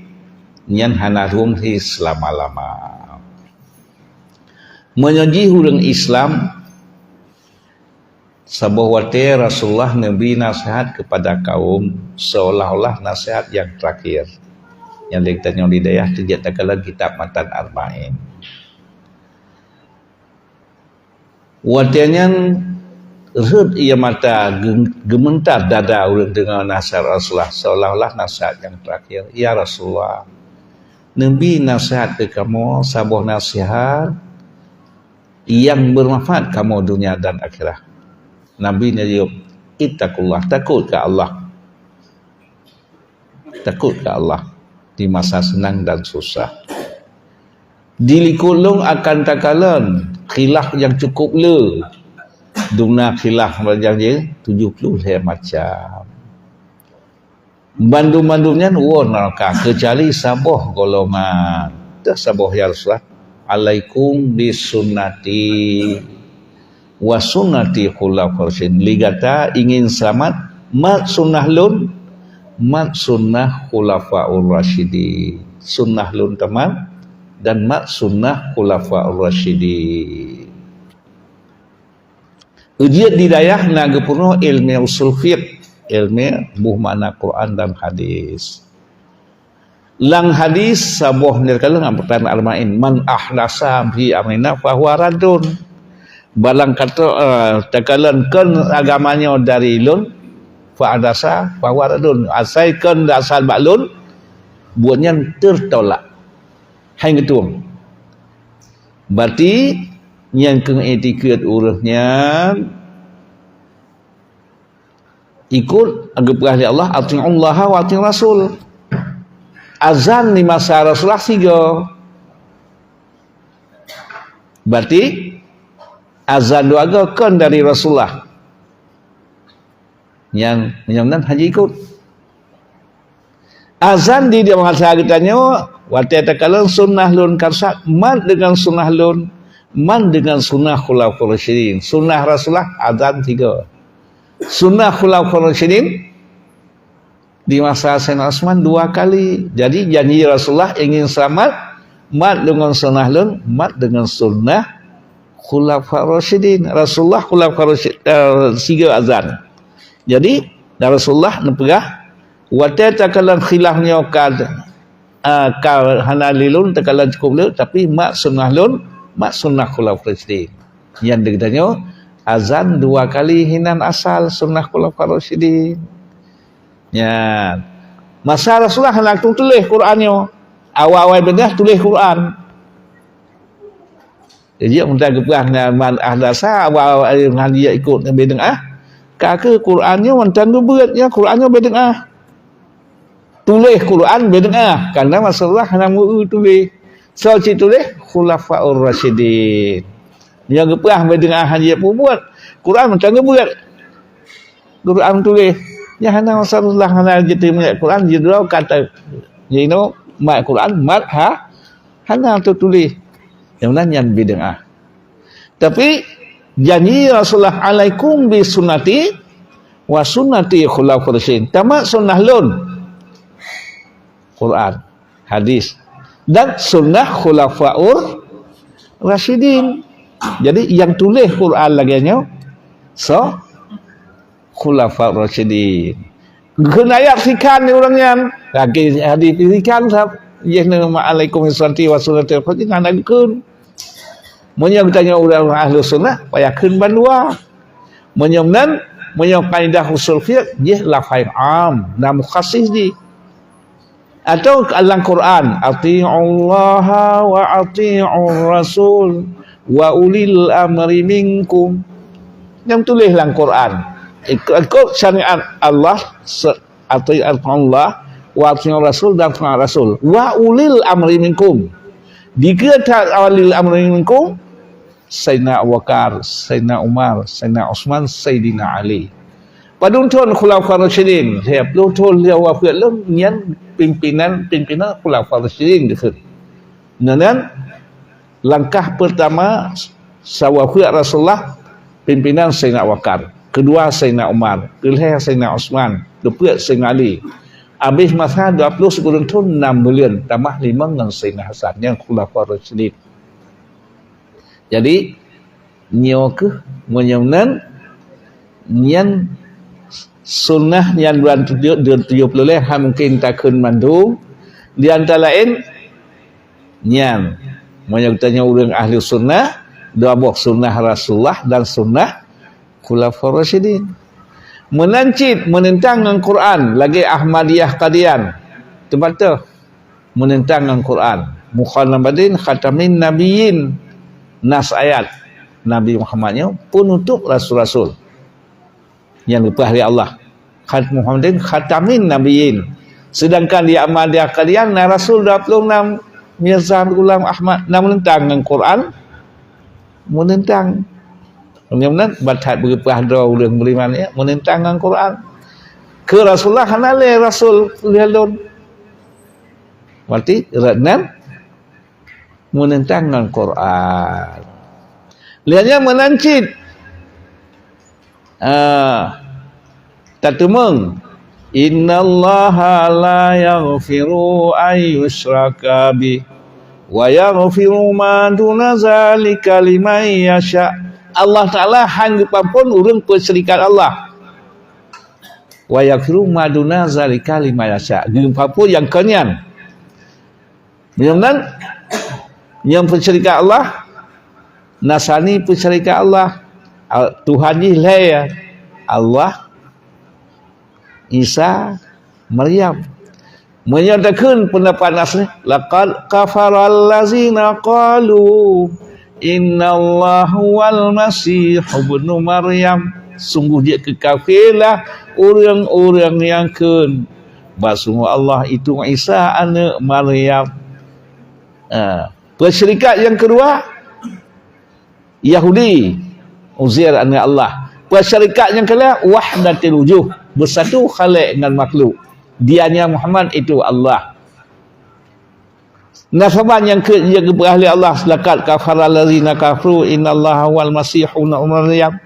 nyan hana rhom hé seulama-lama. Meunyoe jih ureuëng Islam, saboh watée Rasulullah neubri nasihat keupada kaum, seolah-olah nasihat nyang teurakhir. Nyang lé geutanyoe di dayah teujak takalon kitab Matan Arba'in. Watée nyan rhot ie mata geu-, geumeuntar dada ureuëng deungoe nasihat Rasulullah, seolah-olah nasihat nyang teurakhir. "Ya Rasulullah, neubri nasihat keu kamoe saboh nasihat nyang beumanfaat kamoe dunia dan akhirat." Nabi neujaweueb, "Ittaqullah, takot keu Allah." Takot keu Allah di masa seunang dan susah. Di likot lôn akan takalon khilaf nyang cukup le. Dum na khilaf nyang jih tujoh ploh lhée macam. Bandum-bandum nyan woe neuraka, keucuali saboh golongan. Teuh saboh, ya Rasulullah, "Alaikum bisunnati wa sunnati khulafa rasyidin." Lé gata ingin seulamat, mat sunnah lôn, mat sunnah khulafaur rasyidin. Sunnah lôn tamat dan mat sunnah khulafaur rasyidin. Ujian di dayah na geupeurunoe ilmu usul fiqh, ilmu buh makna Quran dan hadis. Lam hadis saboh nirkalah ngon perkataan Arba'in, "Man ahdasa fi amrina fahuwa raddun." Barang kata, eh, takalon kon agama nyoe dari lôn, fa ahdasa fahuwa raddun. Asai kon asal bak lôn, buet nyan teutolak. Hai geutueng. Berarti nyang keu iktikeuet ureuëng nyan ikut geupeugah lé Allah, "Atiullaha wa atiur rasul." Azan di masa Rasulullah sigoe. Berarti azan dua goe kon dari Rasulullah. Nyang, nyang nan hana ikut. Azan di, di masa geutanyoe, watée takalon sunnah lôn karsat, mat deungon sunnah lôn, mat deungon sunnah khulafaur rasyidin. Sunnah Rasulullah azan sigoe. Sunnah khulafaur rasyidin di masa Sayyidina Utsman dua kali. Jadi janji Rasulullah ingin seulamat, mat deungon sunnah lôn, mat deungon sunnah khulafaur rasyidin. Rasulullah khulafaur rasyid-, eh, sigoe azan. Jadi, dan Rasulullah neupeugah, watée takalon khilaf nyoe ka, ah, ka hana lé lôn, takalon cukup le, tapi mat sunnah lôn, mat sunnah khulafaur rasyidin. Nyan di geutanyoe azan dua kali hinan asal sunnah khulafaur rasyidin. Nyan. Masa Rasulullah hana tuléh Quran nyoe. Awai-awai beudôh tuléh Quran. Jadi, meunan geupeugah nyan, "Man ahdasa wa, wa, nyan dia ikut bid'ah." Ka keu Quran nyoe mantong geubeuet nyan, Quran nyoe bid'ah. Tuléh Quran bid'ah, karena Rasulullah hana meu tuléh. Soe cit tuléh? Khulafaur Rasyidin. Nyang geupeugah bid'ah hana jipeubuet. Quran mantong geubeuet. Quran tuléh. Nyan hana Rasulullah hana jiteumeung Quran, jidroe kata jinoe mat Quran, mat ha, hana teutuléh. Nyang nan nyan bid'ah. Tapi janji Rasulullah, "Alaikum bi sunnati wa sunnati khulafaur rasyidin." Tamat sunnah lôn. Quran, hadis, dan sunnah khulafaur rasyidin. Jadi yang tuléh Quran lagée nyoe, so, khulafaur rasyidin. Geukheun ayat sikhan di ureuëng nyan. Lagée hadis sikhan sab. Jih na, "Alaikum sunnati wa sunnati khulafaur rasyidin," hana geukheun. Meunyoe geutanyoe ureuëng ahli sunnah, payah kheun bandua. Meunyoe nan, meunyoe kaidah usul fiqh, jih lafai am, na mukhasis jih. Atau lam Quran, "Atiullaha wa atiur rasul wa ulil amri minkum." Nyang tuléh lam Quran, ikut, ikut syariat Allah, se-, atiullah, wa atiur rasul dan taat rasul. "Wa ulil amri minkum." Dikeue that ulil amri minkum, Saidina Abu Bakar, Saidina Umar, Saidina Utsman, Saidina Ali. Padum thon Khulafa Rasyidin, lhée ploh thon lheueh wafeuet lom, nyan pimpinan-pimpinan Khulafa Rasyidin dikheun. Nyan, langkah pertama, sahabat Rasulullah, pimpinan Sayyidina Abu Bakar, kedua Sayyidina Umar, keulhèe Sayyidina Utsman, keupeuet Sayyidina Ali. Abéh masa dua ploh sikureueng thôn, nam buleuen, tamah limong ngon Sayyidina Hasan, nyan Khulafa Rasyidin. Jadi, nyoe kheueh meunyoe nan, nyan sunnah nyan bulan tujoh, bulan tujoh ploh lhèe, han mungken takheun mandum. Di antara laén, nyan, meunyoe geutanyoe ureuëng ahli sunnah, dua boh sunnah Rasulullah dan sunnah Khulafa Rasyidin. Meunan cit meunentang ngon Quran, lagée Ahmadiyah Qadian. Teubatôh meunentang ngon Quran. Mukhalafin khatamin nabiyyin. Nas ayat, Nabi Muhammad nyoe penutup rasul-rasul nyang geupeugah lé Allah. Khat-, Muhammadin khatamin nabiyyin. Sedangkan di Ahmadiyah Qadian na rasul dua puluh enam, Mirza Ghulam Ahmad, na meunentang ngon Quran, meunentang. Meunyoe meunan, ban that beureupah droe ureuëng beriman, ya, meunentang ngon Quran. Keu Rasulullah hana lé rasul lheueh lôn. Berarti rot nan meunentang ngon Quran. Lheueh nyan meunan cit, ah, tateumeung, "Innallaha la yaghfiru an yushraka bih, wa yaghfiru ma duna zalika liman yasha." Allah Taala han geupeuampôn ureuëng peusyirikat Allah. "Wa yaghfiru ma duna zalika liman yasha." Geupeuampôn nyang kon nyan. Meunyoe nan, nyang peusyirikat Allah, Nasrani peusyirikat Allah, Al-, Tuhan jih lhèe, Allah, Isa, Maryam. Meunyoe takheun peundapat Nasrani, "Laqad kafaral lazina qalu innallaha huwal masih ibnu Maryam." Sungguh jeuet keu kafé lah ureuëng-ureuëng nyang kheun bahwa sungguh Allah itu Isa aneuëk Maryam. Ah, peusyirikat nyang keudua, Yahudi, Uzair aneuëk Allah. Peusyirikat nyang keulhèe, wahdatul wujuh, beusatu Khaliq ngon makhluk. Dia nyan Muhammad itu Allah. Nasaba nyang keu-, nyang geupeugah lé Allah, "Laqad kafaral ladzina kafaru innallaha huwal masih ibnu Maryam."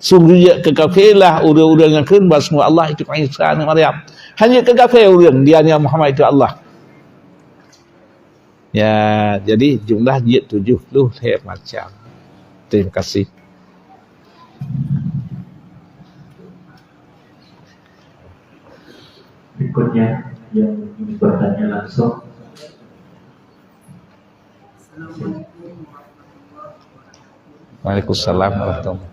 Sungguh jeuet keu kafé lah ureuëng-ureuëng nyang kheun bahwa Allah itu Isa aneuëk Maryam. Hana jeuet keu kafé ureuëng, dia nyan Muhammad itu Allah. Ya, jadi jumlah jeuet tujoh ploh lhèe macam. Terima kasih. Berikutnya yang ingin bertanya langsung. Waalaikumsalam warahmatullahi wabarakatuh.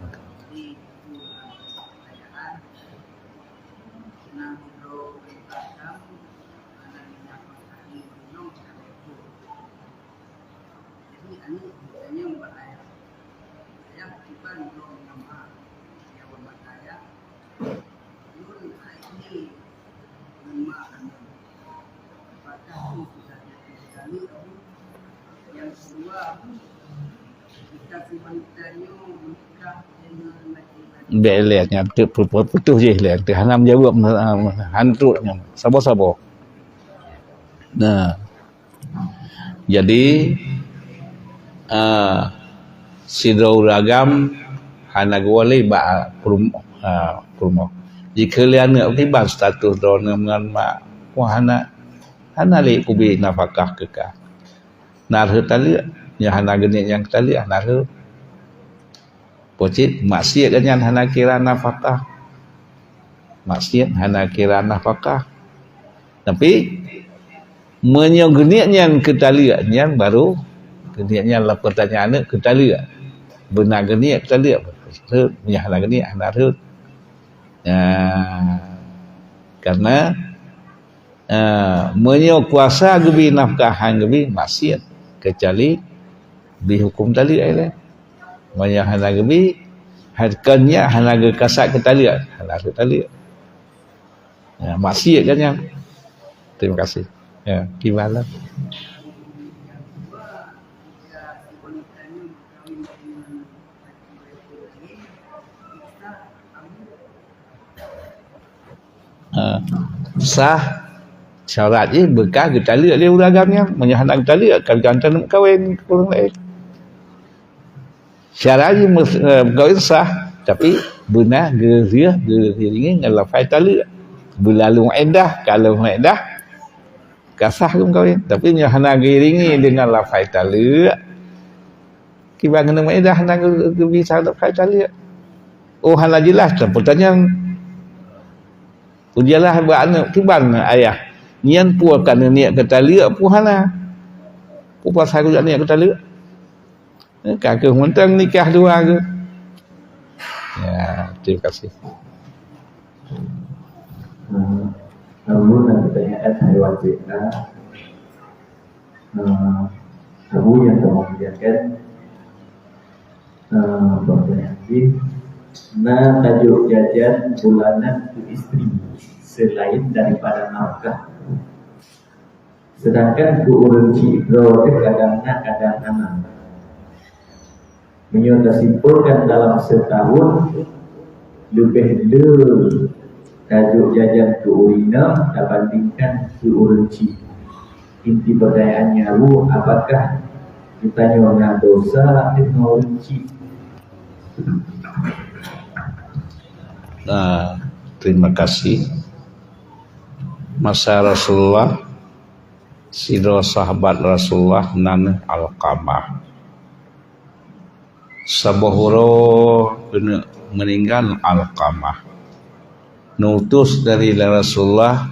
Bèk lé nyan, teuk pu-, pu-, putôh jih lé, teuh hana meujaweueb, hana trok nyan. Saboh-saboh. Nah. Jadi, ah, sidroe ureuëng agam hana geuwoe lé bak peurum-, ah, peurumoh. Jikheun lé aneuëk, kiban status droeneuh ngon mak, wah, hana, hana lé kubi nafakah keu ka. Na rhot taleuek, nyang hana geuniet nyang taleuek, hana rhot. Pocit, maksiet geuh nyan hana kira nafakah. Maksiet hana kira nafakah. Tapi, meunyoe geuniet nyan keu taleuek, nyan baru geuniet nyan lam peurtanyaan aneuëk keu taleuek. Beuna geuniet keu taleuek, rhot, meunyoe hana geuniet, hana rhot. Nah, karena Ah, meunyoe kuasa geubi nafkah han geubi, maksiet, keucuali bi huköm taleuek ilée. Meunyoe hana geubi, ha-, kon nyan hana geukasab keu taleuek, hana rhot taleuek. Ya, maksiet kan nyan. Terima kasih. Ya, kiban lah. Ha, sah. Syarat jih beukah geutaleuek lé ureuëng agam nyan. Meunyoe hana geutaleuek, ka geugantoe meukawen keu ureuëng laén. Syarat jih meus-, eh, meukawen sah, tapi beuna geurieh, geuiringi ngon lafai taleuek. Beulalong iddah, ka lheueh iddah, ka sah meukawen. Tapi meunyoe hana geuiringi deungon lafai taleuek, kiban keuneuk meuiddah hana geu-, geubri sah lafai taleuek. Oh, hana jeulaih, tapeutanyong. Ujianlah bak aneuëk, kiban ayah. Nyan peue ka neuniet keu taleuek peue hana? Peue pasai kujak niet keu taleuek? Eh, ka keuh mantong nikah dua keuh. Ya, terima kasih. Hmm, Abu nak bertanya, eh, saya wajib, eh, eh, Abu yang kamu muliakan, eh, pertanyaan ini, na tajok jajan bulanan keu istri selain daripada nafkah. Sedangkan keu ureuëng chik droe teuh kadang na, kadang hana. Meunyoe tasimpolkan dalam setahun, leubeh le tajok jajan keu ureuëng inong tabandingkan keu ureuëng chik. Inti pertanyaannya, Abu, apakah geutanyoe na dosa deungon ureuëng chik? Nah, terima kasih. Masa Rasulullah, sidroe sahabat Rasulullah nan Alqamah. Saboh uroe keuneuk meuninggai Alqamah. Neutus dari Rasulullah,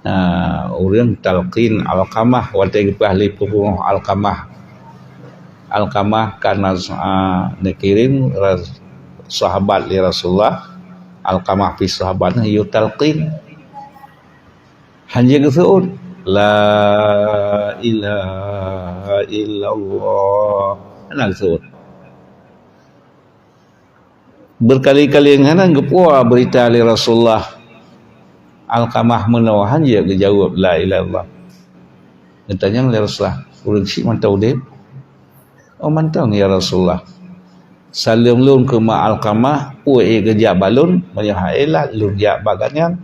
ah, ureuëng talqin Alqamah watée geupeugah lé peurumoh Alqamah. Alqamah kana, ah, neukirém ras-, sahabat lé Rasulullah. Alqamah pih sahabat nyan yue talqin. Hana geuseuôt, "La ilaha illallah." Hana geuseuôt. Berkali-kali hana geupuwoe beurita lé Rasulullah. Alqamah meunoe hana geujaweueb la ilaha illallah. Geutanyong lé Rasulullah, "Ureuëng chik mantong udeb?" "Oh, mantong, ya Rasulullah. Saleuem lôn keu ma Alqamah, peue ék geujak bak lôn, meunyoe hana ék lôn jak bak gobnyan."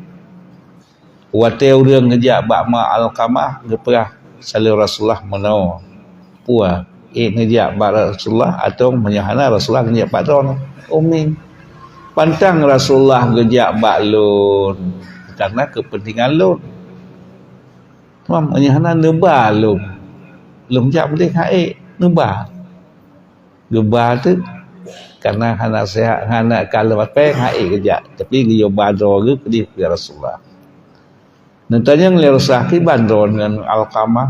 Watée ureuëng geujak bak ma Alqamah geupeugah saleuem Rasulullah meunoe, "Peue, ék neujak bak Rasulullah, atawa meunyoe hana Rasulullah neujak bak droeneuh?" "Umi, pantang Rasulullah geujak bak lôn karena keupeuntengan lôn. Teuma meunyoe hana neuba lôn, lôn jak udeb hana ék neuba." Geuba teuk, karena hana seuhat, hana ka leumaséh, hana ék geujak. Tapi geuyue ba droe geuh keudeh keu Rasulullah. Neutanyong lé Rasulullah, "Kiban droe ngon Alqamah?"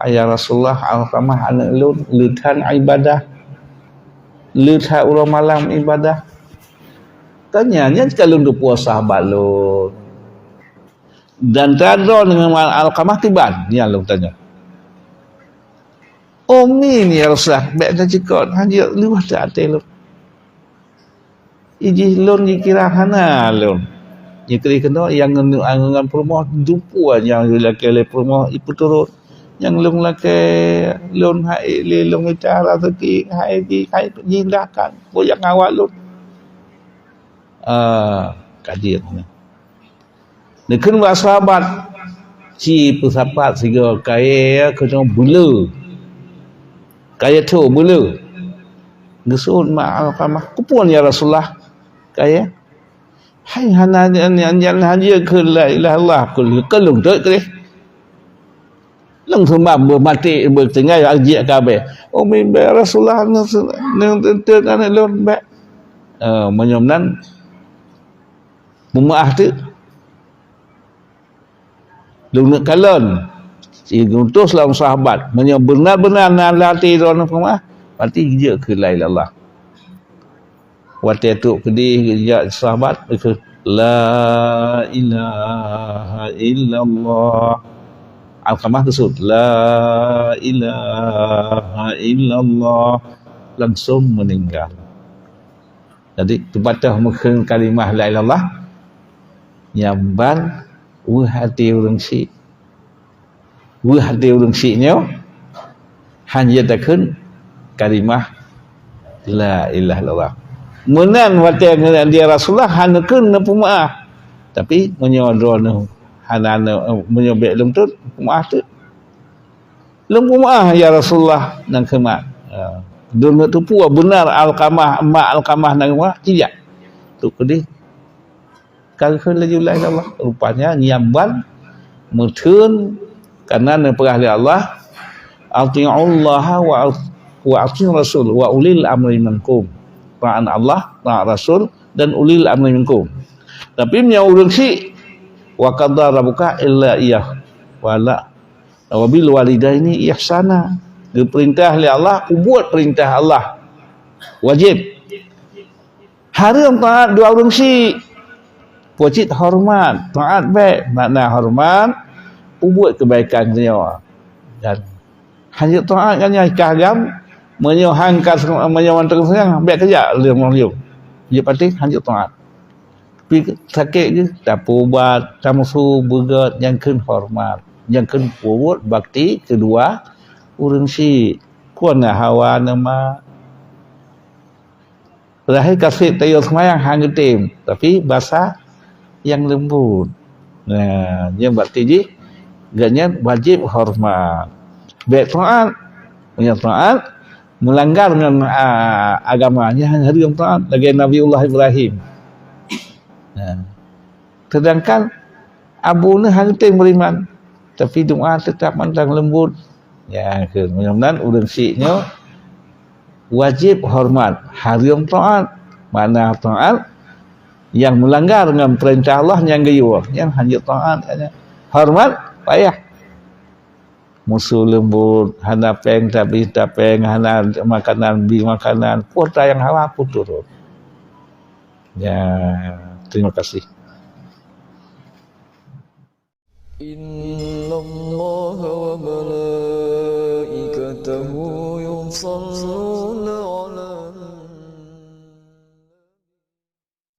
"Ayah Rasulullah, Alqamah aneuëk lôn, le that ibadah. Le that uroe malam ibadah." Tanya, "Nyan ka lôn teupuwoe sahabat lôn. Dan that droe ngon Alqamah kiban?" Nyan lôn tanya. "Umi, ya Rasulullah, bék tacikot, hana jeuet luwah teuh até lôn. Ijih lôn jikira hana lôn. Jikira keunoe nyang ngon, ngon peurumoh, dumpue nyang jilakée lé peurumoh ipeuturot. Nyang lôn lakée lôn hana ék lé lôn mita raseuki, hana ék ji, hana ék jindahkan, bôh jak ngon awak lôn." Ah, ka jeuet nyan. Neukheun bak sahabat, ci peusapat sigoe kayée keunoe beule. Kayée tho beule. Geuseuôt ma Alqamah, "Keupeue nyan, ya Rasulullah, kayée?" "Hai, hana nyan, nyan, nyan hana jeuet kheun la ilaha illallah, keu, keu lôn teuh keudeh. Lôn seumam beumaté beutinggai, jeuet kabeh." "Oh, mi bék, Rasulullah, neu-, neu-, neuteun aneuëk lôn bék." Eh, meunyoe meunan, Peumeu'ah teuk. Lôn neuk kalon, si geuutus lom sahabat. Meunyoe beuna-beuna na lam até droeneuh peumeu'ah, berarti jeuet keu la ilaha illallah. Watée trok keudeh geujak sahabat, geukheun, "La ilaha illallah." Alqamah geuseuôt, "La ilaha illallah." Langsong meuninggai. Jadi, teupatéh meukheun kalimah la ilaha illallah, nyan ban weueh até ureuëng syiek. Weueh até ureuëng syiek nyoe, hana takheun kalimah la ilaha illallah. Meunan watée ngon dia Rasulullah, hana kheun neupeumeu'ah. Tapi, meunyoe droeneuh Hana, meunyoe bèk lôn tut, peumaaf tut. Lôn peumaaf, ya Rasulullah, nyan keuh mak. Ha. Lôn neuk teupeue beuna Alqamah, mak Alqamah nyan mak, ijak. Tu keudeh. Ka geukheun laju lé Allah. Rupanya nyan ban meutheun, karena neupeugah lé Allah, "Ati'ullaha wa, wa ati'ur rasul wa ulil amri minkum." Taat Allah, taat Rasul, dan ulil amri minkum. Tapi meunyoe ureueng syiek, "Wa qada rabbuka alla iyyah, wa la, wa bil walidaini ihsana." Geupeurintah lé Allah, peubuet peurintah Allah. Wajéb. Hareuem taat dua ureueng syiek. Peucit horeumat, taat bèk, makna horeumat, peubuet keubaikan nyoe. Dan hanjeuet taat kan nyan kah agam, meunyoe han ka, meunyoe mantong seunang, bèk keujak lé meunyoe. Jeuet patéh hanjeuet taat. Tapi sakét geuh, tapeuubat, tameusu, beugèt, nyan kheun horeumat, nyan kheun peubuet bakti keudua ureueng syiek. Kon na hawa neuh mak. Lahé ka sép tayue seumayang han geutem, tapi basa nyang leumbut. Nah, nyan berarti jih gobnyan wajéb horeumat. Bèk taat. Meunyoe taat, meulanggar ngon, a, agama, nyan hareuem taat lagèe Nabiullah Ibrahim. Nah, sedangkan abu neuh han geutem beriman, tapi doa teutap mantong leumbut. Nyan keuh, mudah-mudahan ureueng syiek nyoe wajéb horeumat, hareuem taat. Makna taat, nyang meulanggar ngon peurintah Allah nyang geuyue, nyan hanjeuet taat. Horeumat payah. Musu leumbut, hana pèng tabri tapèng, hana makanan bri makanan, peue nyang hawa pun turot. Ya, terima kasih.